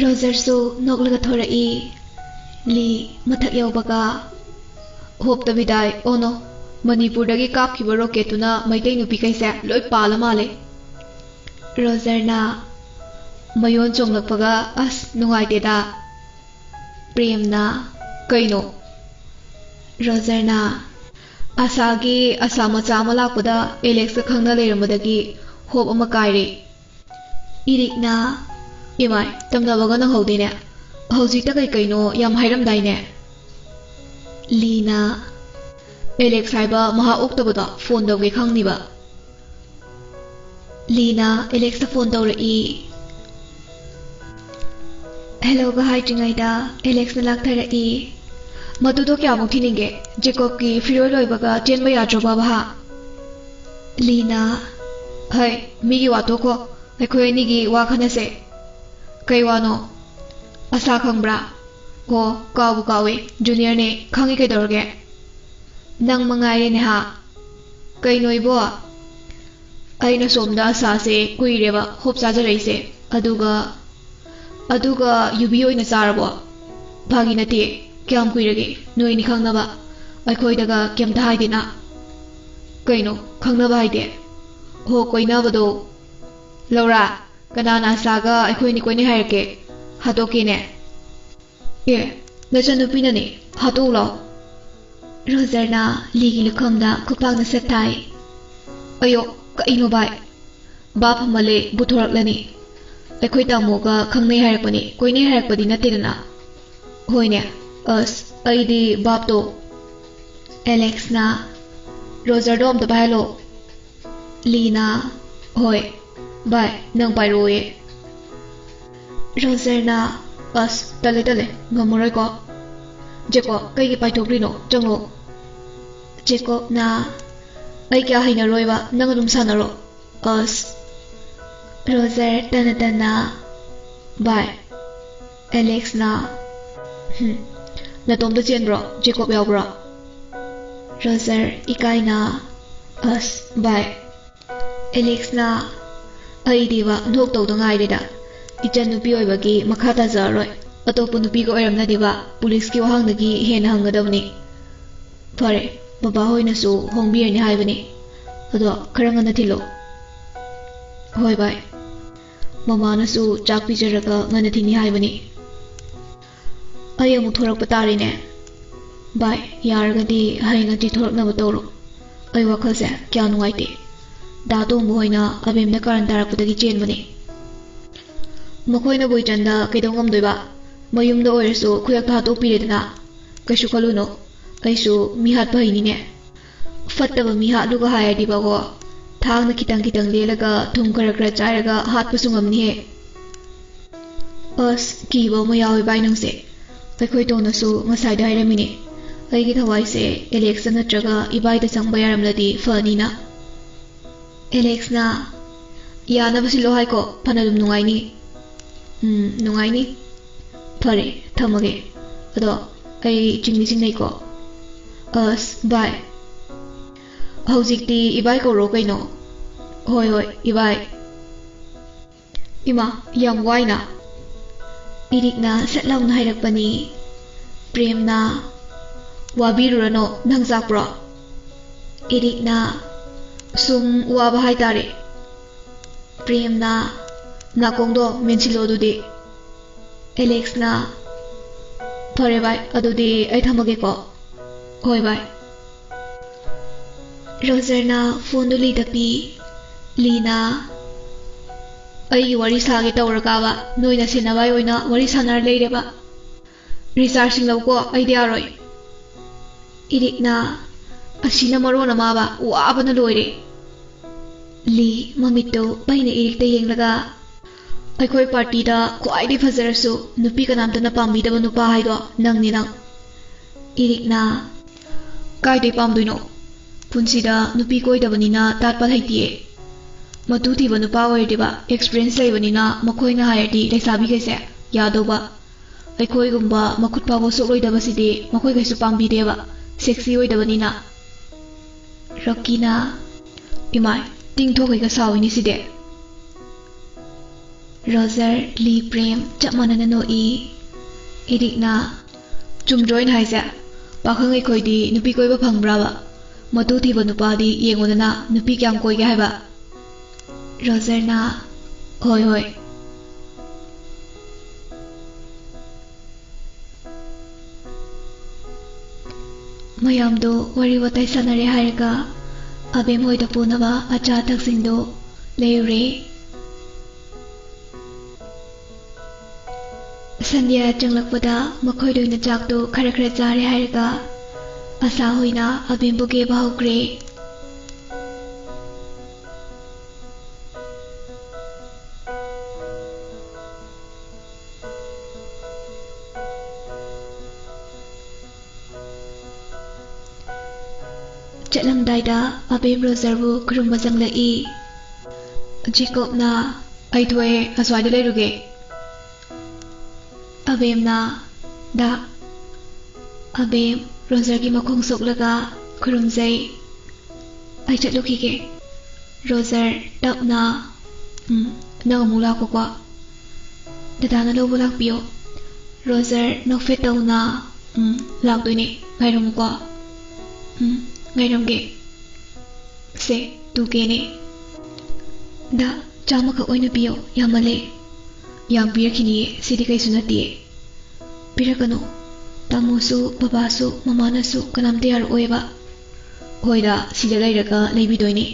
ꯔꯣꯖꯔꯁꯨ ꯅꯣꯛꯂꯒ ꯊꯣꯔꯛꯏ꯫ ꯂꯤ ꯃꯊꯛ ꯌꯧꯕꯒ, "ꯍꯣꯞꯇ ꯕꯤꯗꯥꯏ, ꯑꯣ ꯅꯣ, ꯃꯅꯤꯄꯨꯔꯗꯒꯤ ꯀꯥꯞꯈꯤꯕ ꯔꯣꯀꯦꯠꯇꯨꯅ ꯃꯩꯇꯩ ꯅꯨꯄꯤꯈꯩꯁꯦ ꯂꯣꯏ ꯄꯥꯜꯂ ꯃꯥꯜꯂꯦ꯫" ꯔꯣꯖꯔꯅ ꯃꯌꯣꯟ ꯆꯣꯡꯂꯛꯄꯒ, "ꯑꯁ, ꯅꯨꯡꯉꯥꯏꯇꯦꯗ꯫" ꯄ꯭ꯔꯦꯝꯅ, "ꯀꯩꯅꯣ?" ꯔꯣꯖꯔꯅ, ꯑꯁꯥꯒꯤ ꯑꯁꯥ ꯃꯆꯥ ꯑꯃ ꯂꯥꯛꯄꯗ ꯑꯦꯂꯦꯛꯁꯀ ꯈꯪꯅ ꯂꯩꯔꯝꯕꯗꯒꯤ ꯍꯣꯞ ꯑꯃ ꯀꯥꯏꯔꯦ꯫ ꯏꯔꯤꯛꯅ, "ꯏꯃꯥꯏ, ꯇꯝꯅꯕꯒ ꯅꯪꯍꯧꯗꯦꯅꯦ꯫ ꯍꯧꯖꯤꯛꯇ ꯀꯩ ꯀꯩꯅꯣ ꯌꯥꯝ ꯍꯥꯏꯔꯝꯗꯥꯏꯅꯦ?" ꯂꯤꯅ, "ꯑꯦꯂꯦꯛꯁ ꯍꯥꯏꯕ ꯃꯍꯥ ꯑꯣꯛꯇꯕꯗꯣ ꯐꯣꯟ ꯇꯧꯒꯦ ꯈꯪꯅꯤꯕ꯫" ꯂꯤꯅ ꯑꯦꯂꯦꯛꯁꯇ ꯐꯣꯟ ꯇꯧꯔꯛꯏ꯫ ꯍꯦꯂꯣꯒ ꯍꯥꯏꯗ꯭ꯔꯤꯉꯩꯗ ꯑꯦꯂꯦꯛꯁꯅ ꯂꯥꯛꯊꯔꯛꯏ꯫ "ꯃꯗꯨꯗꯣ ꯀꯌꯥꯃꯨꯛ ꯊꯤꯅꯤꯡꯒꯦ? ꯖꯦꯀꯣꯕꯀꯤ ꯐꯤꯔꯣꯏ ꯂꯣꯏꯕꯒ ꯆꯦꯟꯕ ꯌꯥꯗ꯭ꯔꯣ, ꯕꯥꯕꯥ?" ꯂꯤꯅ, "ꯍꯩ, ꯃꯤꯒꯤ ꯋꯥ ꯇꯣꯛꯈꯣ꯫ ꯑꯩꯈꯣꯏ ꯑꯅꯤꯒꯤ ꯋꯥ ꯈꯟꯅꯁꯦ꯫" "ꯀꯩ ꯋꯥꯅꯣ?" "ꯑꯁꯥ ꯈꯪꯕ꯭ꯔꯥ?" "ꯑꯣ, ꯀꯥꯎꯕꯨ ꯀꯥꯎꯋꯦ꯫ ꯖꯨꯅꯤꯌꯔꯅꯦ꯫ ꯈꯪꯉꯤ, ꯀꯩꯗꯧꯔꯒꯦ?" "ꯅꯪ ꯃꯉꯥꯏꯔꯦꯅꯦ ꯍꯥ?" "ꯀꯩꯅꯣ ꯏꯕꯣ?" "ꯑꯩꯅ ꯁꯣꯝꯗ ꯑꯁꯥꯁꯦ ꯀꯨꯏꯔꯦꯕ ꯍꯣꯞ ꯆꯥꯖꯔꯛꯏꯁꯦ꯫ ꯑꯗꯨꯒ, ꯑꯗꯨꯒ ꯌꯨꯕꯤ ꯑꯣꯏꯅ ꯆꯥꯔꯕꯣ?" "ꯐꯥꯒꯤ ꯅꯠꯇꯦ꯫ ꯀꯌꯥꯝ ꯀꯨꯏꯔꯒꯦ ꯅꯣꯏꯅꯤ ꯈꯪꯅꯕ? ꯑꯩꯈꯣꯏꯗꯒ ꯀꯩꯝꯇ ꯍꯥꯏꯗꯦꯅ?" "ꯀꯩꯅꯣ ꯈꯪꯅꯕ ꯍꯥꯏꯗꯤ?" "ꯍꯣ, ꯀꯣꯏꯅꯕꯗꯣ꯫" "ꯂꯧꯔꯥ, ꯀꯅꯥꯅ ꯑꯁꯥꯒ ꯑꯩꯈꯣꯏꯅꯤ ꯀꯣꯏꯅꯩ ꯍꯥꯏꯔꯛꯀꯦ? ꯍꯥꯠꯇꯣꯛꯀꯦꯅꯦ?" "ꯑꯦ, ꯅꯆꯟꯅꯨꯄꯤꯅꯅꯦ, ꯍꯥꯠꯇꯣꯛꯎ ꯂꯥꯎ꯫" ꯔꯣꯖꯔꯅ ꯂꯤꯒꯤ ꯂꯨꯈꯝꯗ ꯈꯨꯄꯥꯛꯅ ꯁꯦꯠ ꯊꯥꯏ꯫ "ꯑꯌꯣ, ꯀꯩꯅꯣ ꯚꯥꯏ? ꯚꯥꯞ ꯑꯃ ꯂꯩ, ꯄꯨꯊꯣꯔꯛꯂꯅꯤ꯫ ꯑꯩꯈꯣꯏ ꯇꯥꯃꯣꯒ ꯈꯪꯅꯩ ꯍꯥꯏꯔꯛꯄꯅꯤ, ꯀꯣꯏꯅꯩ ꯍꯥꯏꯔꯛꯄꯗꯤ ꯅꯠꯇꯦꯗꯅ꯫" "ꯍꯣꯏꯅꯦ, ꯑꯁ, ꯑꯩꯗꯤ ꯚꯥꯞꯇꯣ꯫" ꯑꯦꯂꯦꯛꯁꯅ, "ꯔꯣꯖꯔꯗꯣ ꯑꯝꯇ ꯄꯥꯏꯍꯜꯂꯣ꯫" ꯂꯤꯅ, "ꯍꯣꯏ, ꯚꯥꯏ, ꯅꯪ ꯄꯥꯏꯔꯛꯑꯣꯌꯦ꯫" ꯔꯣꯖꯔꯅ, "ꯑꯁ, ꯇꯜꯂꯦ, ꯇꯜꯂꯦ, ꯉꯝꯃꯔꯣꯏꯀꯣ꯫" "ꯖꯦꯀꯣꯕ, ꯀꯩꯒꯤ ꯄꯥꯏꯊꯣꯛꯂꯤꯅꯣ? ꯆꯪꯂꯣ꯫" ꯖꯦꯀꯣꯕꯅ, "ꯑꯩ ꯀꯌꯥ ꯍꯩꯅꯔꯣꯏꯕ, ꯅꯪ ꯑꯗꯨꯝ ꯁꯥꯟꯅꯔꯣ꯫" ꯑꯁ꯫ ꯔꯣꯖꯔ ꯇꯟꯅ ꯇꯟꯅ, "ꯚꯥꯏ꯫" ꯑꯦꯂꯦꯛꯁꯅ, "ꯍꯨꯝ, ꯅꯇꯣꯝꯇ ꯆꯦꯟꯕ꯭ꯔꯣ? ꯖꯦꯀꯣꯕ ꯌꯥꯎꯕ꯭ꯔꯣ?" ꯔꯣꯖꯔ ꯏꯀꯥꯏꯅ, "ꯑꯁ, ꯚꯥꯏ꯫" ꯑꯦꯂꯦꯛꯁꯅ, "ꯑꯩꯗꯤꯕ ꯅꯣꯛꯇꯧꯗ ꯉꯥꯏꯔꯦꯗ꯫ ꯏꯆꯟ ꯅꯨꯄꯤ ꯑꯣꯏꯕꯒꯤ ꯃꯈꯥ ꯇꯥꯖꯔꯔꯣꯏ꯫ ꯑꯇꯣꯞꯄ ꯅꯨꯄꯤꯒ ꯑꯣꯏꯔꯝꯅꯗꯤꯕ ꯄꯨꯂꯤꯁꯀꯤ ꯋꯥꯍꯪꯗꯒꯤ ꯍꯦꯟꯅ ꯍꯪꯒꯗꯕꯅꯤ꯫ ꯐꯔꯦ, ꯕꯕꯥ ꯍꯣꯏꯅꯁꯨ ꯍꯣꯡꯕꯤꯔꯅꯤ ꯍꯥꯏꯕꯅꯤ꯫ ꯑꯗꯣ ꯈꯔ ꯉꯟꯅ ꯊꯤꯜꯂꯣ꯫" "ꯍꯣꯏ, ꯚꯥꯏ꯫ ꯃꯃꯥꯅꯁꯨ ꯆꯥꯛ ꯄꯤꯖꯔꯒ ꯉꯟꯅ ꯊꯤꯟꯅꯤ ꯍꯥꯏꯕꯅꯤ꯫ ꯑꯩ ꯑꯃꯨꯛ ꯊꯣꯔꯛꯄ ꯇꯥꯔꯦꯅꯦ꯫" ꯚꯥꯏ, ꯌꯥꯔꯒꯗꯤ ꯍꯌꯦꯡ ꯍꯪꯆꯤꯠ ꯊꯣꯛꯂꯛꯅꯕ ꯇꯧꯔꯣ꯫ ꯑꯩ ꯋꯥꯈꯜꯁꯦ ꯀꯌꯥ ꯅꯨꯡꯉꯥꯏꯇꯦ꯫ ꯗꯥ ꯇꯣꯝꯕ ꯍꯣꯏꯅ ꯑꯕꯦꯝꯅ ꯀꯥꯔꯟ ꯇꯥꯔꯛꯄꯗꯒꯤ ꯆꯦꯟꯕꯅꯦ꯫ ꯃꯈꯣꯏꯅꯕꯨ ꯏꯆꯟꯗ ꯀꯩꯗꯧ ꯉꯝꯗꯣꯏꯕ? ꯃꯌꯨꯝꯗ ꯑꯣꯏꯔꯁꯨ ꯈꯨꯗꯛꯇ ꯍꯥꯠꯇꯣꯛꯄꯤꯔꯦꯗꯅ꯫ ꯀꯩꯁꯨ ꯈꯜꯂꯨꯅꯨ, ꯑꯩꯁꯨ ꯃꯤ ꯍꯥꯠꯄ ꯍꯩꯅꯤꯅꯦ꯫ ꯐꯠꯇꯕ ꯃꯤ ꯍꯥꯠꯂꯨꯒ ꯍꯥꯏꯔꯗꯤꯕꯀꯣ, ꯊꯥꯡꯅ ꯈꯤꯇꯪ ꯈꯤꯇꯪ ꯂꯦꯜꯂꯒ ꯊꯨꯝ ꯈꯔ ꯈꯔ ꯆꯥꯏꯔꯒ ꯍꯥꯠꯄꯁꯨ ꯉꯝꯅꯤꯍꯦ꯫ ꯑꯁ, ꯀꯤꯕ ꯑꯃ ꯌꯥꯎꯋꯦ ꯚꯥꯏ ꯅꯪꯁꯦ꯫ ꯑꯩꯈꯣꯏ ꯇꯣꯟꯅꯁꯨ ꯉꯁꯥꯏꯗ ꯍꯥꯏꯔꯝꯃꯤꯅꯦ, ꯑꯩꯒꯤ ꯊꯋꯥꯏꯁꯦ ꯑꯦꯂꯦꯛꯁꯇ ꯅꯠꯇ꯭ꯔꯒ ꯏꯕꯥꯏꯗ ꯆꯪꯕ ꯌꯥꯔꯝꯂꯗꯤ ꯐꯅꯤꯅ꯫ ꯑꯦꯂꯦꯛꯁꯅ, "ꯌꯥꯅꯕ ꯁꯤꯜꯂꯣ ꯍꯥꯏꯀꯣ, ꯐꯅꯗꯨꯝ ꯅꯨꯡꯉꯥꯏꯅꯤ꯫" "ꯎꯝ, ꯅꯨꯡꯉꯥꯏꯅꯤ꯫ ꯐꯔꯦ, ꯊꯝꯃꯒꯦ꯫ ꯑꯗꯣ ꯑꯩ ꯆꯤꯡꯗꯤ ꯆꯤꯡꯅꯩꯀꯣ꯫" "ꯑꯁ, ꯚꯥꯏ꯫ ꯍꯧꯖꯤꯛꯇꯤ ꯏꯕꯥꯏ ꯀꯧꯔꯣ ꯀꯩꯅꯣ꯫" "ꯍꯣꯏ, ꯍꯣꯏ, ꯏꯕꯥꯏ꯫" ꯏꯃꯥ, ꯌꯥꯝ ꯋꯥꯏꯅ꯫ ꯏꯔꯤꯛꯅ ꯁꯠ ꯂꯥꯎꯅ ꯍꯥꯏꯔꯛꯄꯅꯤ꯫ ꯄ꯭ꯔꯦꯝꯅ, "ꯋꯥꯕꯤꯔꯨꯔꯅꯣ, ꯅꯪ ꯆꯥꯛꯄ꯭ꯔꯣ?" ꯏꯔꯤꯛꯅ, "ꯁꯨꯝ ꯋꯥꯕ ꯍꯥꯏꯇꯥꯔꯦ꯫" ꯄ꯭ꯔꯦꯝꯅ, "ꯅꯥꯀꯣꯡꯗꯣ ꯃꯦꯟꯁꯤꯜꯂꯣ ꯑꯗꯨꯗꯤ꯫" ꯑꯦꯂꯦꯛꯁꯅ, "ꯐꯔꯦ ꯚꯥꯏ, ꯑꯗꯨꯗꯤ ꯑꯩ ꯊꯝꯃꯒꯦꯀꯣ꯫" "ꯍꯣꯏ ꯚꯥꯏ꯫" ꯔꯣꯖꯔꯅ ꯐꯣꯟꯗꯨ ꯂꯤꯗ ꯄꯤ꯫ ꯂꯤꯅ, "ꯑꯩꯒꯤ ꯋꯥꯔꯤ ꯁꯥꯒꯦ ꯇꯧꯔꯒꯕ ꯅꯣꯏꯅ ꯁꯦꯟꯅꯕꯥꯏ ꯑꯣꯏꯅ ꯋꯥꯔꯤ ꯁꯥꯟꯅꯔ ꯂꯩꯔꯦꯕ꯫ ꯔꯤꯆꯥꯔꯖ ꯁꯤꯡꯂꯧꯀꯣ, ꯑꯩꯗꯤ ꯌꯥꯔꯣꯏ꯫" ꯏꯔꯤꯛꯅ, "ꯑꯁꯤꯅ ꯃꯔꯣꯟ ꯑꯃꯕ, ꯋꯥꯕꯅ ꯂꯣꯏꯔꯦ꯫" ꯂꯤ ꯃꯃꯤꯠꯇꯨ ꯄꯩꯅ ꯏꯔꯤꯛꯇ ꯌꯦꯡꯂꯒ, "ꯑꯩꯈꯣꯏ ꯄꯥꯔꯇꯤꯗ ꯈ꯭ꯋꯥꯏꯗꯒꯤ ꯐꯖꯔꯁꯨ ꯅꯨꯄꯤ ꯀꯅꯥꯝꯇꯅ ꯄꯥꯝꯕꯤꯗꯕ ꯅꯨꯄꯥ ꯍꯥꯏꯗꯣ ꯅꯪꯅꯤ ꯅꯪ꯫" ꯏꯔꯤꯛꯅ, "ꯀꯥꯏꯗꯩ ꯄꯥꯝꯗꯣꯏꯅꯣ? ꯄꯨꯟꯁꯤꯗ ꯅꯨꯄꯤ ꯀꯣꯏꯗꯕꯅꯤꯅ ꯇꯥꯠꯄ ꯂꯩꯇꯤꯌꯦ꯫ ꯃꯇꯨ ꯊꯤꯕ ꯅꯨꯄꯥ ꯑꯣꯏꯔꯗꯤꯕ, ꯑꯦꯛꯁꯄꯤꯔꯤꯌꯦꯟꯁ ꯂꯩꯕꯅꯤꯅ ꯃꯈꯣꯏꯅ ꯍꯥꯏꯔꯗꯤ ꯂꯩꯁꯥꯕꯤꯈꯩꯁꯦ ꯌꯥꯗꯧꯕ꯫ ꯑꯩꯈꯣꯏꯒꯨꯝꯕ ꯃꯈꯨꯠ ꯐꯥꯎꯕ ꯁꯣꯛꯂꯣꯏꯗꯕꯁꯤꯗꯤ ꯃꯈꯣꯏꯈꯩꯁꯨ ꯄꯥꯝꯕꯤꯗꯦꯕ, ꯁꯦꯛꯁꯤ ꯑꯣꯏꯗꯕꯅꯤꯅ꯫" ꯔꯣꯀꯤꯅ, "ꯏꯃꯥꯏ, ꯇꯤꯡꯊꯣꯛꯈꯩꯒ ꯁꯥꯎꯏꯅꯦ ꯁꯤꯗꯤ꯫" ꯔꯣꯖꯔ, ꯂꯤ, ꯄ꯭ꯔꯦꯝ ꯆꯞ ꯃꯥꯟꯅꯅ ꯅꯣꯛꯏ꯫ ꯏꯔꯤꯛꯅ, "ꯆꯨꯝꯗ꯭ꯔꯣ ꯑꯩꯅ ꯍꯥꯏꯁꯦ? ꯄꯥꯈꯪ ꯑꯩꯈꯣꯏꯗꯤ ꯅꯨꯄꯤ ꯀꯣꯏꯕ ꯐꯪꯕ꯭ꯔꯥꯕ? ꯃꯇꯨ ꯊꯤꯕ ꯅꯨꯄꯥꯗꯤ ꯌꯦꯡꯉꯨꯗꯅ, ꯅꯨꯄꯤ ꯀꯌꯥꯝ ꯀꯣꯏꯒꯦ ꯍꯥꯏꯕ?" ꯔꯣꯖꯔꯅ, "ꯍꯣꯏ, ꯍꯣꯏ꯫" ꯃꯌꯥꯝꯗꯣ ꯋꯥꯔꯤ ꯋꯥꯇꯥꯏ ꯁꯥꯟꯅꯔꯦ ꯍꯥꯏꯔꯒ ꯑꯕꯦꯝ ꯍꯣꯏꯗ ꯄꯨꯅꯕ ꯑꯆꯥ ꯑꯊꯛꯁꯤꯡꯗꯣ ꯂꯩꯔꯨꯔꯦ꯫ ꯁꯟꯙ꯭ꯌꯥ ꯆꯪꯂꯛꯄꯗ ꯃꯈꯣꯏ ꯂꯣꯏꯅ ꯆꯥꯛꯇꯣ ꯈꯔ ꯈꯔ ꯆꯥꯔꯦ ꯍꯥꯏꯔꯒ ꯑꯁꯥ ꯍꯣꯏꯅ ꯑꯕꯦꯝꯕꯨ ꯀꯦꯕ ꯍꯧꯈ꯭ꯔꯦ꯫ ꯆꯠꯂꯝꯗꯥꯏꯗ ꯑꯕꯦꯝ ꯔꯣꯖꯔꯕꯨ ꯈꯨꯔꯨꯝꯕ ꯆꯪꯂꯛꯏ꯫ ꯖꯦꯀꯣꯕꯅ, "ꯑꯩ ꯊꯣꯛꯑꯦ, ꯑꯁ꯭ꯋꯥꯏꯗ ꯂꯩꯔꯨꯒꯦ"꯫ ꯑꯕꯦꯝꯅ, "ꯗꯥ"꯫ ꯑꯕꯦꯝ ꯔꯣꯖꯔꯒꯤ ꯃꯈꯣꯡ ꯁꯣꯛꯂꯒ ꯈꯨꯔꯨꯝꯖꯩ꯫ "ꯑꯩ ꯆꯠꯂꯨꯈꯤꯒꯦ"꯫ ꯔꯣꯖꯔ ꯇꯞꯅ, "ꯎꯝ, ꯅꯪ ꯑꯃꯨꯛ ꯂꯥꯛꯈꯣꯀꯣ꯫ ꯗꯗꯥꯅ ꯂꯧꯕ ꯂꯥꯛꯄꯤꯌꯣ"꯫ ꯔꯣꯖꯔ ꯅꯣꯛꯐꯦꯠ ꯇꯧꯅ, "ꯎꯝ, ꯂꯥꯛꯇꯣꯏꯅꯦ, ꯉꯥꯏꯔꯝꯃꯨꯀꯣ"꯫ "ꯎꯝ, ꯉꯥꯏꯔꯝꯒꯦ꯫ ꯁꯦ, ꯇꯨ ꯀꯦꯅꯦ"꯫ "ꯗꯥ, ꯆꯥꯝꯃꯈꯛ ꯑꯣꯏꯅ ꯄꯤꯌꯣ, ꯌꯥꯝꯃꯜꯂꯦ"꯫ "ꯌꯥꯝ ꯄꯤꯔꯛꯈꯤꯅꯤꯌꯦ, ꯁꯤꯗꯤ ꯀꯩꯁꯨ ꯅꯠꯇꯤꯌꯦ"꯫ "ꯄꯤꯔꯛꯀꯅꯨ꯫ ꯇꯥꯃꯣꯁꯨ, ꯕꯕꯥꯁꯨ, ꯃꯃꯥꯅꯁꯨ, ꯀꯅꯥꯝꯇ ꯌꯥꯔꯛꯑꯣꯏꯕ"꯫ "ꯍꯣꯏꯗ, ꯁꯤꯗ ꯂꯩꯔꯒ ꯂꯩꯕꯤꯗꯣꯏꯅꯦ"꯫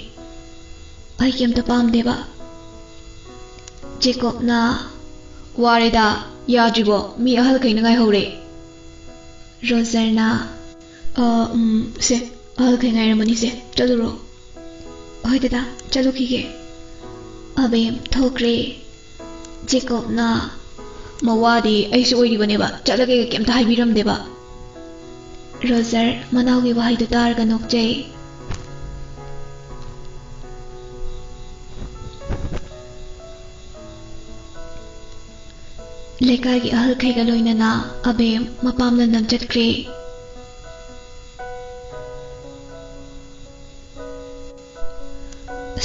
"ꯑꯩ ꯀꯩꯝꯇ ꯄꯥꯝꯗꯦꯕ"꯫ ꯖꯦꯀꯣꯕꯅ, "ꯋꯥꯔꯦꯗ, ꯌꯥꯗ꯭ꯔꯤꯕꯣ? ꯃꯤ ꯑꯍꯜꯈꯩꯅ ꯉꯥꯏꯍꯧꯔꯦ"꯫ ꯔꯣꯖꯔꯅ, "ꯑ, ꯎꯝ, ꯁꯦ, ꯑꯍꯜꯈꯩ ꯉꯥꯏꯔꯝꯃꯅꯤꯁꯦ, ꯆꯠꯂꯨꯔꯣ"꯫ "ꯍꯣꯏ ꯗꯗꯥ, ꯆꯠꯂꯨꯈꯤꯒꯦ"꯫ ꯑꯕꯦꯝ ꯊꯣꯛꯈ꯭ꯔꯦ꯫ ꯖꯦꯀꯣꯕꯅ, "ꯃꯋꯥꯗꯤ ꯑꯩꯁꯨ ꯑꯣꯏꯔꯤꯕꯅꯦꯕ, ꯆꯠꯂꯒꯦꯒ ꯀꯩꯝꯇ ꯍꯥꯏꯕꯤꯔꯝꯗꯦꯕ"꯫ ꯔꯣꯖꯔ ꯃꯅꯥꯎꯒꯤ ꯋꯥꯍꯩꯗꯨ ꯇꯥꯔꯒ ꯅꯣꯛꯆꯩ꯫ ꯂꯩꯀꯥꯏꯒꯤ ꯑꯍꯜꯈꯩꯒ ꯂꯣꯏꯅꯅ ꯑꯕꯦꯝ ꯃꯄꯥꯝ ꯂꯝꯗꯝ ꯆꯠꯈ꯭ꯔꯦ꯫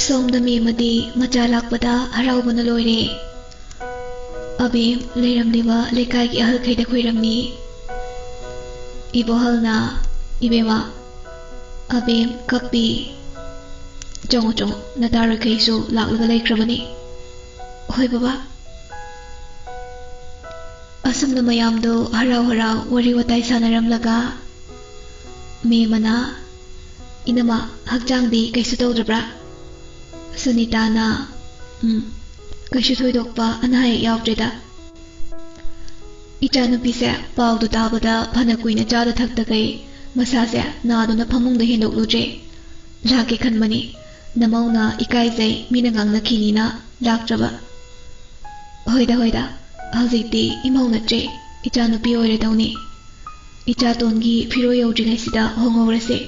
ꯁꯣꯝꯗ ꯃꯦꯝꯃꯗꯤ ꯃꯆꯥ ꯂꯥꯛꯄꯗ ꯍꯔꯥꯎꯕꯅ ꯂꯣꯏꯔꯦ꯫ ꯑꯕꯦꯝ ꯂꯩꯔꯝꯂꯤꯕ ꯂꯩꯀꯥꯏꯒꯤ ꯑꯍꯜꯈꯩꯗ ꯈꯣꯏꯔꯝꯃꯤ꯫ ꯏꯕꯣꯍꯜꯅ, "ꯏꯕꯦꯝꯃ, ꯑꯕꯦꯝ ꯀꯞꯄꯤ꯫ ꯆꯪꯉꯣ, ꯆꯪꯉꯣ, ꯅꯇꯥꯔꯣꯏꯈꯩꯁꯨ ꯂꯥꯛꯂꯒ ꯂꯩꯈ꯭ꯔꯕꯅꯤ"꯫ "ꯍꯣꯏ ꯕꯕꯥ"꯫ ꯑꯁꯨꯝꯅ ꯃꯌꯥꯝꯗꯣ ꯍꯔꯥꯎ ꯍꯔꯥꯎ ꯋꯥꯔꯤ ꯋꯥꯇꯥꯏ ꯁꯥꯟꯅꯔꯝꯂꯒ ꯃꯦꯝꯃꯅ, "ꯏꯅꯝꯃ, ꯍꯛꯆꯥꯡꯗꯤ ꯀꯩꯁꯨ ꯇꯧꯗ꯭ꯔꯕ꯭ꯔꯥ?" ꯁꯨꯅꯤꯇꯥꯅ, "ꯎꯝ, ꯀꯩꯁꯨ ꯊꯣꯏꯗꯣꯛꯄ ꯑꯅꯥ ꯑꯌꯦꯛ ꯌꯥꯎꯗ꯭ꯔꯦꯗ꯫ ꯏꯆꯥꯅꯨꯄꯤꯁꯦ ꯄꯥꯎꯗꯨ ꯇꯥꯕꯗ ꯐꯅ ꯀꯨꯏꯅ ꯆꯥꯗ ꯊꯛꯇꯈꯩ ꯃꯁꯥꯁꯦ ꯅꯥꯗꯨꯅ ꯐꯃꯨꯡꯗ ꯍꯦꯟꯗꯣꯛꯂꯨꯗ꯭ꯔꯦ꯫ ꯂꯥꯛꯀꯦ ꯈꯟꯕꯅꯤ, ꯅꯃꯧꯅ ꯏꯀꯥꯏꯖꯩ, ꯃꯤꯅ ꯉꯥꯡꯅꯈꯤꯅꯤꯅ ꯂꯥꯛꯇ꯭ꯔꯕ꯫ ꯍꯣꯏꯗ, ꯍꯣꯏꯗ, ꯍꯧꯖꯤꯛꯇꯤ ꯏꯃꯧ ꯅꯠꯇ꯭ꯔꯦ, ꯏꯆꯥꯅꯨꯄꯤ ꯑꯣꯏꯔꯗꯧꯅꯤ꯫ ꯏꯆꯥꯇꯣꯟꯒꯤ ꯐꯤꯔꯣꯏ ꯌꯧꯗ꯭ꯔꯤꯉꯩꯁꯤꯗ ꯍꯣꯡꯍꯧꯔꯁꯦ꯫"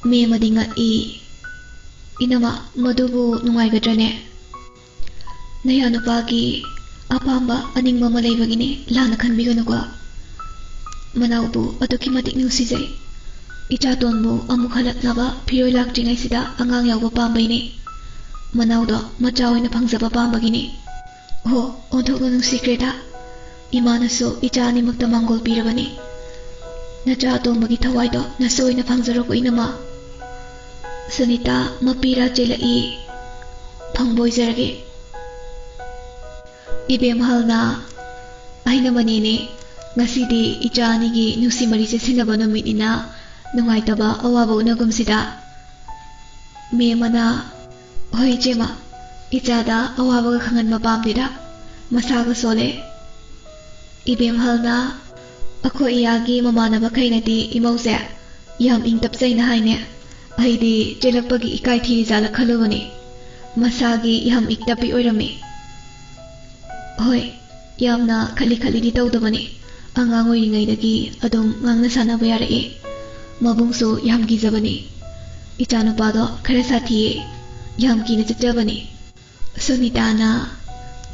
ꯃꯦꯝꯃꯗꯤ ꯉꯛꯏ꯫ "ꯏꯅꯝꯃ, ꯃꯗꯨꯕꯨ ꯅꯨꯡꯉꯥꯏꯒꯗ꯭ꯔꯅꯦ?" "ꯅꯌꯥ ꯅꯨꯄꯥꯒꯤ ꯑꯄꯥꯝꯕ ꯑꯅꯤꯡꯕ ꯑꯃ ꯂꯩꯕꯒꯤꯅꯦ, ꯂꯥꯟꯅ ꯈꯟꯕꯤꯒꯅꯨꯀꯣ꯫ ꯃꯅꯥꯎꯕꯨ ꯑꯗꯨꯛꯀꯤ ꯃꯇꯤꯛ ꯅꯨꯡꯁꯤꯖꯩ꯫ ꯏꯆꯥꯇꯣꯟꯕꯨ ꯑꯃꯨꯛ ꯍꯜꯂꯛꯅꯕ ꯐꯤꯔꯣꯏ ꯂꯥꯛꯇ꯭ꯔꯤꯉꯩꯁꯤꯗ ꯑꯉꯥꯡ ꯌꯥꯎꯕ ꯄꯥꯝꯕꯩꯅꯦ꯫ ꯃꯅꯥꯎꯗꯣ ꯃꯆꯥ ꯑꯣꯏꯅ ꯐꯪꯖꯕ ꯄꯥꯝꯕꯒꯤꯅꯦ꯫" "ꯍꯣ, ꯑꯣꯟꯊꯣꯛꯅ ꯅꯨꯡꯁꯤꯈ꯭ꯔꯦꯗ꯫ ꯏꯃꯥꯅꯁꯨ ꯏꯆꯥ ꯑꯅꯤꯃꯛꯇ ꯃꯥꯡꯒꯣꯜ ꯄꯤꯔꯕꯅꯤ꯫ ꯅꯆꯥ ꯑꯇꯣꯝꯕꯒꯤ ꯊꯋꯥꯏꯗꯣ ꯅꯁꯨ ꯑꯣꯏꯅ ꯐꯪꯖꯔꯣꯀꯣ, ꯏꯅꯝꯃ꯫" ꯁꯨꯅꯤꯇꯥ ꯃꯄꯤꯔꯥ ꯆꯦꯜꯂꯛꯏ꯫ "ꯐꯪꯕ ꯑꯣꯏꯖꯔꯒꯦ꯫" ꯏꯕꯦꯝꯍꯜꯅ, "ꯑꯍꯜ ꯂꯃꯟꯅꯦ, ꯉꯁꯤꯗꯤ ꯏꯆꯥ ꯑꯅꯤꯒꯤ ꯅꯨꯡꯁꯤ ꯃꯔꯤ ꯆꯦꯠꯁꯤꯟꯅꯕ ꯅꯨꯃꯤꯠꯅꯤꯅ ꯅꯨꯡꯉꯥꯏꯇꯕ ꯑꯋꯥꯕ ꯎꯅꯒꯨꯝꯁꯤꯗ꯫" ꯃꯦꯝꯃꯅ, "ꯍꯣꯏ ꯏꯆꯦꯃ, ꯏꯆꯥꯗ ꯑꯋꯥꯕꯒ ꯈꯪꯍꯟꯕ ꯄꯥꯝꯗꯦꯗ, ꯃꯁꯥꯒ ꯁꯣꯜꯂꯦ꯫" ꯏꯕꯦꯝꯍꯜꯅ, "ꯑꯩꯈꯣꯏ ꯏꯌꯥꯒꯤ ꯃꯃꯥꯟꯅꯕꯈꯩꯅꯗꯤ ꯏꯃꯧꯁꯦ ꯌꯥꯝ ꯏꯪ ꯇꯞꯆꯩꯅ ꯍꯥꯏꯅꯦ꯫ ꯑꯩꯗꯤ ꯆꯦꯜꯂꯛꯄꯒꯤ ꯏꯀꯥꯏ ꯊꯤꯔꯤꯖꯥꯠꯂ ꯈꯜꯂꯨꯕꯅꯤ꯫ ꯃꯁꯥꯒꯤ ꯌꯥꯝ ꯏꯪ ꯇꯞꯄꯤ ꯑꯣꯏꯔꯝꯃꯤ꯫" "ꯍꯣꯏ, ꯌꯥꯝꯅ ꯈꯠꯂꯤ ꯈꯠꯂꯤꯗꯤ ꯇꯧꯗꯕꯅꯤ꯫ ꯑꯉꯥꯡ ꯑꯣꯏꯔꯤꯉꯩꯗꯒꯤ ꯑꯗꯨꯝ ꯉꯥꯡꯅ ꯁꯥꯟꯅꯕ ꯌꯥꯔꯛꯏ꯫ ꯃꯕꯨꯡꯁꯨ ꯌꯥꯝ ꯀꯤꯖꯕꯅꯤ꯫ ꯏꯆꯥꯅꯨꯄꯥꯗꯣ ꯈꯔ ꯁꯥꯊꯤꯌꯦ꯫ ꯌꯥꯝ ꯀꯤꯅ ꯆꯠꯆꯕꯅꯤ꯫" ꯁꯨꯅꯤꯇꯥꯅ,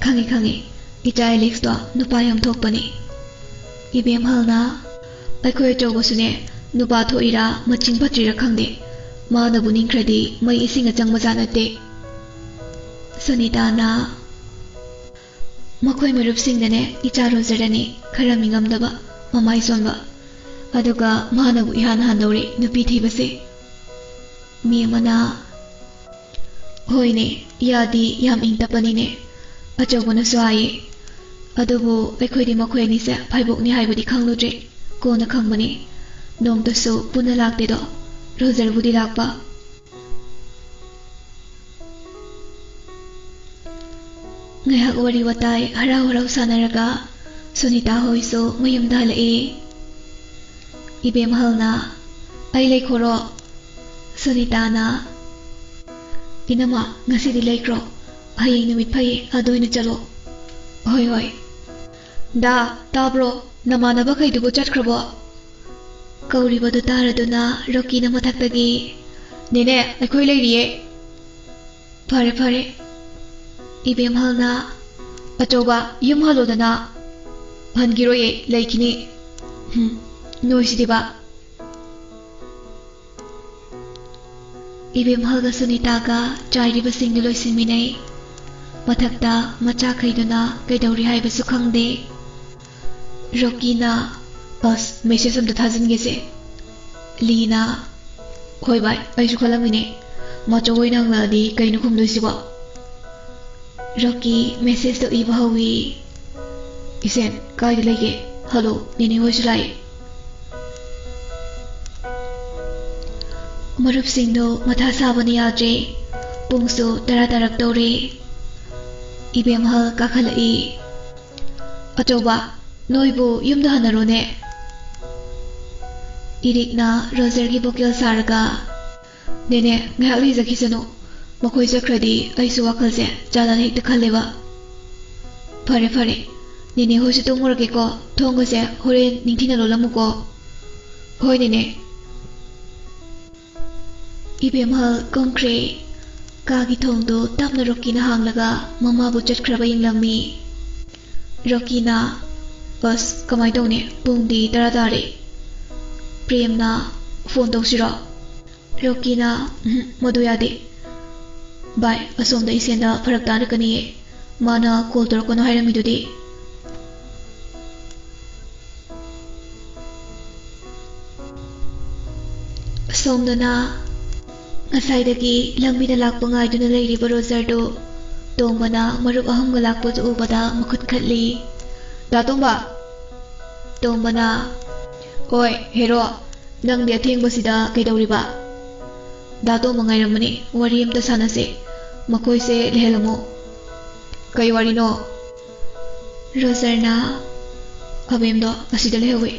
"ꯈꯪꯉꯤ, ꯈꯪꯉꯤ꯫ ꯏꯆꯥ ꯑꯦꯂꯦꯛꯁꯇꯣ ꯅꯨꯄꯥ ꯌꯥꯝ ꯊꯣꯛꯄꯅꯤ꯫" ꯏꯕꯦꯝꯍꯜꯅ, "ꯑꯩꯈꯣꯏ ꯑꯆꯧꯕꯁꯨꯅꯦ, ꯅꯨꯄꯥ ꯊꯣꯛꯏꯔꯥ ꯃꯆꯤꯡ ꯐꯠꯇ꯭ꯔꯤꯔꯥ ꯈꯪꯗꯦ, ꯃꯥꯅꯕꯨ ꯅꯤꯡꯈ꯭ꯔꯗꯤ ꯃꯩ ꯏꯁꯤꯡ ꯑꯆꯪꯕ ꯖꯥꯠ ꯅꯠꯇꯦ꯫" ꯁꯨꯅꯤꯇꯥꯅ, "ꯃꯈꯣꯏ ꯃꯔꯨꯞꯁꯤꯡꯗꯅꯦ ꯏꯆꯥ ꯔꯣꯖꯔꯅꯤ ꯈꯔ ꯃꯤꯉꯝꯗꯕ, ꯃꯃꯥꯏ ꯁꯣꯟꯕ, ꯑꯗꯨꯒ ꯃꯥꯅꯕꯨ ꯏꯍꯥꯟ ꯍꯥꯟꯗꯧꯔꯤ ꯅꯨꯄꯤ ꯊꯤꯕꯁꯦ꯫" ꯃꯦꯝꯃꯅ, "ꯍꯣꯏꯅꯦ, ꯏꯌꯥꯗꯤ ꯌꯥꯝ ꯏꯪ ꯇꯞꯄꯅꯤꯅꯦ꯫ ꯑꯆꯧꯕꯅꯁꯨ ꯍꯥꯏꯌꯦ꯫ ꯑꯗꯨꯕꯨ ꯑꯩꯈꯣꯏꯗꯤ ꯃꯈꯣꯏ ꯑꯅꯤꯁꯦ ꯐꯥꯏꯕꯣꯛꯅꯤ ꯍꯥꯏꯕꯗꯤ ꯈꯪꯂꯨꯗ꯭ꯔꯦ꯫ ꯀꯣꯟꯅ ꯈꯪꯕꯅꯤ꯫ ꯅꯣꯡꯇꯁꯨ ꯄꯨꯟꯅ ꯂꯥꯛꯇꯦꯗꯣ, ꯔꯣꯖꯔꯕꯨꯗꯤ ꯂꯥꯛꯄ꯫ ꯉꯥꯏꯍꯥꯛ ꯋꯥꯔꯤ ꯋꯥꯇꯥꯏ, ꯍꯔꯥꯎ ꯍꯔꯥꯎ ꯁꯥꯟꯅꯔꯒ ꯁꯨꯅꯤꯇꯥ ꯍꯣꯏꯁꯨ ꯃꯌꯨꯝꯗ ꯍꯜꯂꯛꯑꯦ꯫ ꯏꯕꯦꯝꯍꯜꯅ, "ꯑꯩ ꯂꯩꯈꯣꯔꯣ?" ꯁꯨꯅꯤꯇꯥꯅ, "ꯏꯅꯝꯃ, ꯉꯁꯤꯗꯤ ꯂꯩꯈ꯭ꯔꯣ, ꯍꯌꯦꯡ ꯅꯨꯃꯤꯠ ꯐꯩꯌꯦ, ꯑꯗꯨ ꯑꯣꯏꯅ ꯆꯠꯂꯣ꯫" "ꯍꯣꯏ, ꯍꯣꯏ꯫" "ꯗꯥ, ꯇꯥꯕ꯭ꯔꯣ? ꯅꯃꯥꯟꯅꯕꯈꯩꯗꯨꯕꯨ ꯆꯠꯈ꯭ꯔꯕꯣ?" ꯀꯧꯔꯤꯕꯗꯨ ꯇꯥꯔꯗꯨꯅ ꯔꯣꯀꯤꯅ ꯃꯊꯛꯇꯒꯤ, "ꯅꯦꯅꯦ, ꯑꯩꯈꯣꯏ ꯂꯩꯔꯤꯌꯦ꯫" "ꯐꯔꯦ, ꯐꯔꯦ꯫" ꯏꯕꯦꯝꯍꯜꯅ, "ꯑꯆꯧꯕ, ꯌꯨꯝ ꯍꯜꯂꯣꯗꯅ꯫" "ꯍꯟꯈꯤꯔꯣꯏꯌꯦ, ꯂꯩꯈꯤꯅꯤ꯫" "ꯍꯨꯝ, ꯅꯣꯏꯁꯤꯗꯤꯕ꯫" ꯏꯕꯦꯝꯍꯜꯒ ꯁꯨꯅꯤꯇꯥꯒ ꯆꯥꯏꯔꯤꯕꯁꯤꯡꯗꯨ ꯂꯣꯏꯁꯤꯟꯃꯤꯟꯅꯩ꯫ ꯃꯊꯛꯇ ꯃꯆꯥꯈꯩꯗꯨꯅ ꯀꯩꯗꯧꯔꯤ ꯍꯥꯏꯕꯁꯨ ꯈꯪꯗꯦ꯫ ꯔꯣꯀꯤꯅ, "ꯑꯁ, ꯃꯦꯁꯦꯖ ꯑꯝꯇ ꯊꯥꯖꯤꯟꯒꯦꯁꯦ꯫" ꯂꯤꯅ, "ꯍꯣꯏ ꯚꯥꯏ, ꯑꯩꯁꯨ ꯈꯜꯂꯝꯃꯤꯅꯦ, ꯃꯥꯆꯧ ꯍꯣꯏꯅ ꯍꯪꯂꯛꯑꯗꯤ ꯀꯩꯅꯣ ꯈꯨꯝꯗꯣꯏꯁꯤꯕꯣ?" ꯔꯣꯀꯤ ꯃꯦꯁꯦꯖꯇꯣ ꯏꯕ ꯍꯧꯏ꯫ "ꯏꯁꯦꯟ, ꯀꯥꯏꯗ ꯂꯩꯒꯦ? ꯍꯜꯂꯣ, ꯅꯦꯅꯦ ꯍꯣꯏꯁꯨ ꯂꯥꯛꯑꯦ꯫" ꯃꯔꯨꯞꯁꯤꯡꯗꯣ ꯃꯊꯥ ꯁꯥꯕꯅ ꯌꯥꯗ꯭ꯔꯦ꯫ ꯄꯨꯡꯁꯨ ꯇꯔꯥ ꯇꯥꯔꯛꯇꯧꯔꯦ꯫ ꯏꯕꯦꯝꯍꯜ ꯀꯥꯈꯠꯂꯛꯏ꯫ "ꯑꯆꯧꯕ, ꯅꯣꯏꯕꯨ ꯌꯨꯝꯗ ꯍꯟꯅꯔꯣꯅꯦ꯫" ꯏꯔꯤꯛꯅ ꯔꯣꯖꯔꯒꯤ ꯚꯣꯀꯦꯜ ꯁꯥꯔꯒ, "ꯅꯦꯅꯦ, ꯉꯥꯏꯍꯥꯛ ꯂꯩꯖꯈꯤꯁꯅꯨ꯫ ꯃꯈꯣꯏ ꯆꯠꯈ꯭ꯔꯗꯤ ꯑꯩꯁꯨ ꯋꯥꯈꯜꯁꯦ ꯖꯥꯠ ꯖꯥꯠ ꯍꯦꯛꯇ ꯈꯜꯂꯦꯕ꯫" "ꯐꯔꯦ, ꯐꯔꯦ꯫ ꯅꯦꯅꯦ ꯍꯣꯏꯁꯨ ꯇꯨꯝꯃꯨꯔꯒꯦꯀꯣ꯫ ꯊꯣꯡꯒꯁꯦ ꯍꯣꯔꯦꯟ ꯅꯤꯡꯊꯤꯅ ꯂꯣꯜꯂꯝꯃꯨꯀꯣ꯫" "ꯍꯣꯏ, ꯅꯦꯅꯦ꯫" ꯏꯕꯦꯝꯍꯜ ꯀꯨꯝꯈ꯭ꯔꯦ꯫ ꯀꯥꯒꯤ ꯊꯣꯡꯗꯨ ꯇꯞꯅ ꯔꯣꯀꯤꯅ ꯍꯥꯡꯂꯒ ꯃꯃꯥꯕꯨ ꯆꯠꯈ꯭ꯔꯕ ꯌꯦꯡꯂꯝꯃꯤ꯫ ꯔꯣꯀꯤꯅ, "ꯑꯁ, ꯀꯃꯥꯏ ꯇꯧꯅꯤ? ꯄꯨꯡꯗꯤ ꯇꯔꯥ ꯇꯥꯔꯦ꯫ ꯄ꯭ꯔꯦꯝꯅ ꯐꯣꯟ ꯇꯧꯁꯤꯔꯣ?" ꯔꯣꯀꯤꯅ, "ꯎꯝ, ꯃꯗꯨ ꯌꯥꯗꯦ꯫ ꯚꯥꯏ, ꯑꯁꯣꯝꯗ ꯏꯁꯦꯟꯗ ꯐꯔꯛ ꯇꯥꯔꯛꯀꯅꯤꯌꯦ꯫ ꯃꯥꯅ ꯀꯣꯜ ꯇꯧꯔꯛꯀꯅꯨ ꯍꯥꯏꯔꯝꯃꯤꯗꯨꯗꯤ꯫" ꯁꯣꯝꯗꯅ ꯉꯁꯥꯏꯗꯒꯤ ꯂꯝꯕꯤꯗ ꯂꯥꯛꯄ ꯉꯥꯏꯗꯨꯅ ꯂꯩꯔꯤꯕ ꯔꯣꯖꯔꯗꯨ ꯇꯣꯝꯕꯅ ꯃꯔꯨꯞ ꯑꯍꯨꯝꯒ ꯂꯥꯛꯄꯗꯨ ꯎꯕꯗ ꯃꯈꯨꯠ ꯈꯠꯂꯤ꯫ "ꯗꯥ ꯇꯣꯝꯕ!" ꯇꯣꯝꯕꯅ, "ꯍꯣꯏ, ꯍꯦꯔꯣ, "ꯅꯪꯗꯤ ꯑꯊꯦꯡꯕꯁꯤꯗ ꯀꯩꯗꯧꯔꯤꯕ?" "ꯗꯥ ꯇꯣꯝꯕ ꯉꯥꯏꯔꯝꯕꯅꯤ, ꯋꯥꯔꯤ ꯑꯝꯇ ꯁꯥꯟꯅꯁꯦ꯫ ꯃꯈꯣꯏꯁꯦ ꯂꯩꯍꯜꯂꯝꯃꯣ꯫" "ꯀꯩ ꯋꯥꯔꯤꯅꯣ?" "ꯔꯣꯖꯔꯅ ꯑꯕꯦꯝꯗꯣ ꯑꯁꯤꯗ ꯂꯩꯍꯧꯋꯤ꯫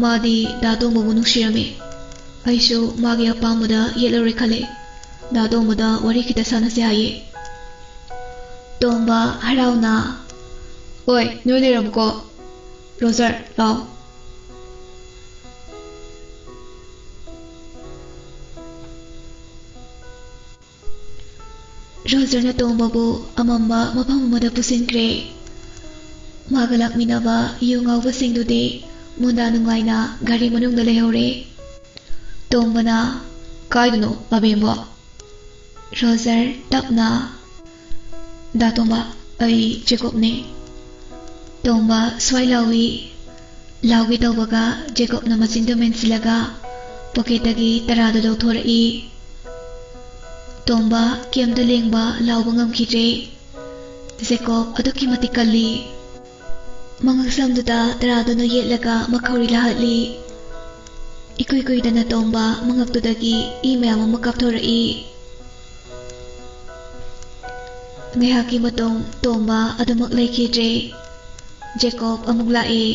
ꯃꯥꯗꯤ ꯗꯥ ꯇꯣꯝꯕꯕꯨ ꯅꯨꯡꯁꯤꯔꯝꯃꯤ꯫ ꯑꯩꯁꯨ ꯃꯥꯒꯤ ꯑꯄꯥꯝꯕꯗ ꯌꯦꯠꯂꯔꯣꯏ ꯈꯜꯂꯦ꯫ ꯗꯥ ꯇꯣꯝꯕꯗ ꯋꯥꯔꯤ ꯈꯤꯇ ꯁꯥꯟꯅꯁꯦ ꯍꯥꯏꯌꯦ꯫" ꯇꯣꯝꯕ ꯍꯔꯥꯎꯅ, "ꯑꯣꯏ, ꯅꯣꯏ ꯂꯩꯔꯝꯃꯨꯀꯣ꯫ ꯔꯣꯖꯔ, ꯂꯥꯎ꯫" ꯔꯣꯖꯔꯅ ꯇꯣꯝꯕꯕꯨ ꯑꯃꯝꯕ ꯃꯐꯝ ꯑꯃꯗ ꯄꯨꯁꯤꯟꯈ꯭ꯔꯦ꯫ ꯃꯥꯒ ꯂꯥꯛꯃꯤꯟꯅꯕ ꯌꯨ ꯉꯥꯎꯕꯁꯤꯡꯗꯨꯗꯤ ꯃꯨꯟꯗꯥ ꯅꯨꯡꯉꯥꯏꯅ ꯒꯥꯔꯤ ꯃꯅꯨꯡꯗ ꯂꯩꯍꯧꯔꯦ꯫ ꯇꯣꯝꯕꯅ, "ꯀꯥꯏꯗꯅꯣ ꯑꯕꯦꯝꯕꯣ?" ꯔꯣꯖꯔ ꯇꯞꯅ, "ꯗꯥ ꯇꯣꯝꯕ, ꯑꯩ ꯖꯦꯀꯣꯕꯅꯦ꯫" ꯇꯣꯝꯕ ꯁ꯭ꯋꯥꯏ ꯂꯥꯎꯏ꯫ ꯂꯥꯎꯒꯦ ꯇꯧꯕꯒ ꯖꯦꯀꯣꯕꯅ ꯃꯆꯤꯟꯗꯨ ꯃꯦꯟꯁꯤꯜꯂꯒ ꯄꯣꯀꯦꯠꯇꯒꯤ ꯇꯔꯥꯗꯨ ꯂꯧꯊꯣꯔꯛꯏ꯫ ꯇꯣꯝꯕ ꯀꯩꯝꯇ ꯂꯦꯡꯕ ꯂꯥꯎꯕ ꯉꯝꯈꯤꯗ꯭ꯔꯦ꯫ ꯖꯦꯀꯣꯕ ꯑꯗꯨꯛꯀꯤ ꯃꯇꯤꯛ ꯀꯜꯂꯤ꯫ ꯃꯉꯛꯁꯝꯗꯨꯗ ꯇꯔꯥꯗꯨꯅ ꯌꯦꯠꯂꯒ ꯃꯈꯧꯔꯤ ꯂꯥꯍꯠꯂꯤ꯫ ꯏꯀꯨꯏ ꯀꯨꯏꯗꯅ ꯇꯣꯝꯕ ꯃꯉꯛꯇꯨꯗꯒꯤ ꯏ ꯃꯌꯥꯝ ꯑꯃ ꯀꯥꯞꯊꯣꯔꯛꯏ꯫ ꯉꯥꯏꯍꯥꯛꯀꯤ ꯃꯇꯨꯡ ꯇꯣꯝꯕ ꯑꯗꯨꯃꯛ ꯂꯩꯈꯤꯗ꯭ꯔꯦ꯫ ꯖꯦꯀꯣꯕ ꯑꯃꯨꯛ ꯂꯥꯛꯑꯦ꯫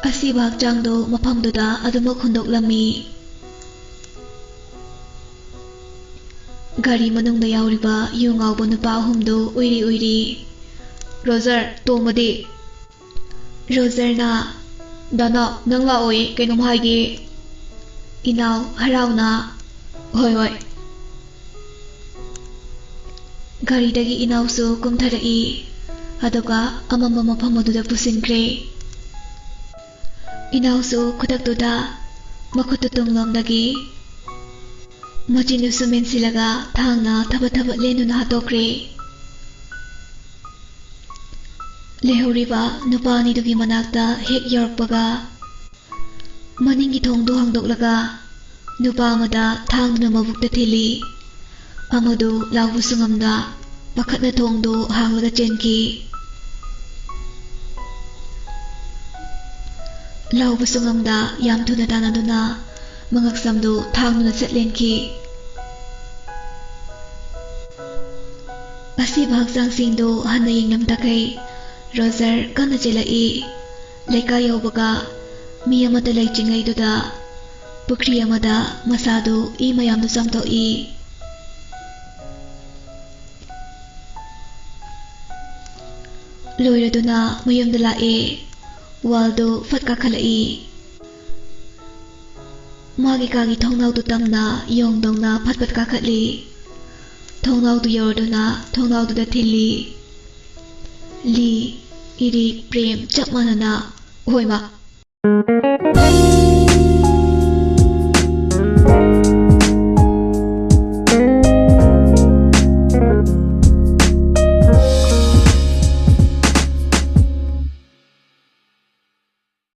ꯑꯁꯤꯕ ꯍꯛꯆꯥꯡꯗꯨ ꯃꯐꯝꯗꯨꯗ ꯑꯗꯨꯃꯛ ꯍꯨꯟꯗꯣꯛꯂꯝꯃꯤ꯫ ꯒꯥꯔꯤ ꯃꯅꯨꯡꯗ ꯌꯥꯎꯔꯤꯕ ꯌꯨ ꯉꯥꯎꯕ ꯅꯨꯄꯥ ꯑꯍꯨꯝꯗꯨ ꯎꯏꯔꯤ ꯎꯏꯔꯤ꯫ "ꯔꯣꯖꯔ, ꯇꯣꯝꯕꯗꯤ?" ꯔꯣꯖꯔꯅ, "ꯗꯥꯅꯥꯎ, ꯅꯪ ꯂꯥꯛꯑꯣꯏ, ꯀꯩꯅꯣꯝ ꯍꯥꯏꯒꯦ꯫" ꯏꯅꯥꯎ ꯍꯔꯥꯎꯅ, "ꯍꯣꯏ, ꯍꯣꯏ꯫" ꯒꯥꯔꯤꯗꯒꯤ ꯏꯅꯥꯎꯁꯨ ꯀꯨꯝꯊꯔꯛꯏ, ꯑꯗꯨꯒ ꯑꯃꯝꯕ ꯃꯐꯝ ꯑꯗꯨꯗ ꯄꯨꯁꯤꯟꯈ꯭ꯔꯦ꯫ ꯏꯅꯥꯎꯁꯨ ꯈꯨꯗꯛꯇꯨꯗ ꯃꯈꯨꯠꯇꯨ ꯇꯨꯡꯂꯣꯝꯗꯒꯤ ꯃꯆꯤꯟꯗꯨꯁꯨ ꯃꯦꯟꯁꯤꯜꯂꯒ ꯊꯥꯡꯅ ꯊꯕꯠ ꯊꯕꯠ ꯂꯦꯟꯗꯨꯅ ꯍꯥꯠꯇꯣꯛꯈ꯭ꯔꯦ꯫ ꯂꯩꯍꯧꯔꯤꯕ ꯅꯨꯄꯥ ꯑꯅꯤꯗꯨꯒꯤ ꯃꯅꯥꯛꯇ ꯍꯦꯛ ꯌꯧꯔꯛꯄꯒ, ꯃꯅꯤꯡꯒꯤ ꯊꯣꯡꯗꯨ ꯍꯥꯡꯗꯣꯛꯂꯒ ꯅꯨꯄꯥ ꯑꯃꯗ ꯊꯥꯡꯗꯨꯅ ꯃꯕꯨꯛꯇ ꯊꯤꯜꯂꯤ꯫ ꯑꯃꯗꯨ ꯂꯥꯎꯕꯁꯨ ꯉꯝꯗ ꯄꯥꯈꯠꯅ ꯊꯣꯡꯗꯨ ꯍꯥꯡꯂꯒ ꯆꯦꯟꯈꯤ꯫ ꯂꯧꯕꯁꯨ ꯉꯝꯗ ꯌꯥꯝ ꯊꯨꯅ ꯇꯥꯟꯅꯗꯨꯅ ꯃꯉꯛꯁꯝꯗꯨ ꯊꯥꯡꯗꯨꯅ ꯆꯠꯂꯦꯟꯈꯤ꯫ ꯑꯁꯤꯕ ꯍꯛꯆꯥꯡꯁꯤꯡꯗꯨ ꯍꯟꯅ ꯌꯦꯡꯂꯝꯗꯈꯩ ꯔꯣꯖꯔ ꯀꯟꯅ ꯆꯦꯜꯂꯛꯏ꯫ ꯂꯩꯀꯥꯏ ꯌꯧꯕꯒ ꯃꯤ ꯑꯃꯠꯇ ꯂꯩꯇ꯭ꯔꯤꯉꯩꯗꯨꯗ ꯄꯨꯈ꯭ꯔꯤ ꯑꯃꯗ ꯃꯁꯥꯗꯨ ꯏ ꯃꯌꯥꯝꯗꯨ ꯆꯥꯝꯊꯣꯛꯏ꯫ ꯂꯣꯏꯔꯗꯨꯅ ꯃꯌꯨꯝꯗ ꯂꯥꯛꯑꯦ꯫ ꯋꯥꯜꯗꯨ ꯐꯠ ꯀꯥꯈꯠꯂꯛꯏ꯫ ꯃꯥꯒꯤ ꯀꯥꯒꯤ ꯊꯣꯡꯅꯥꯎꯗꯨ ꯇꯝꯅ ꯌꯣꯡꯗꯧꯅ ꯐꯠ ꯐꯠ ꯀꯥꯈꯠꯂꯤ꯫ ꯊꯣꯡꯅꯥꯎꯗꯨ ꯌꯧꯔꯗꯨꯅ ꯊꯣꯡꯅꯥꯎꯗꯨꯗ ꯊꯤꯜꯂꯤ꯫ ꯂꯤ, ꯏꯔꯤꯛ, ꯄ꯭ꯔꯦꯝ ꯆꯞ ꯃꯥꯟꯅꯅ꯫ ꯍꯣꯏꯃ꯫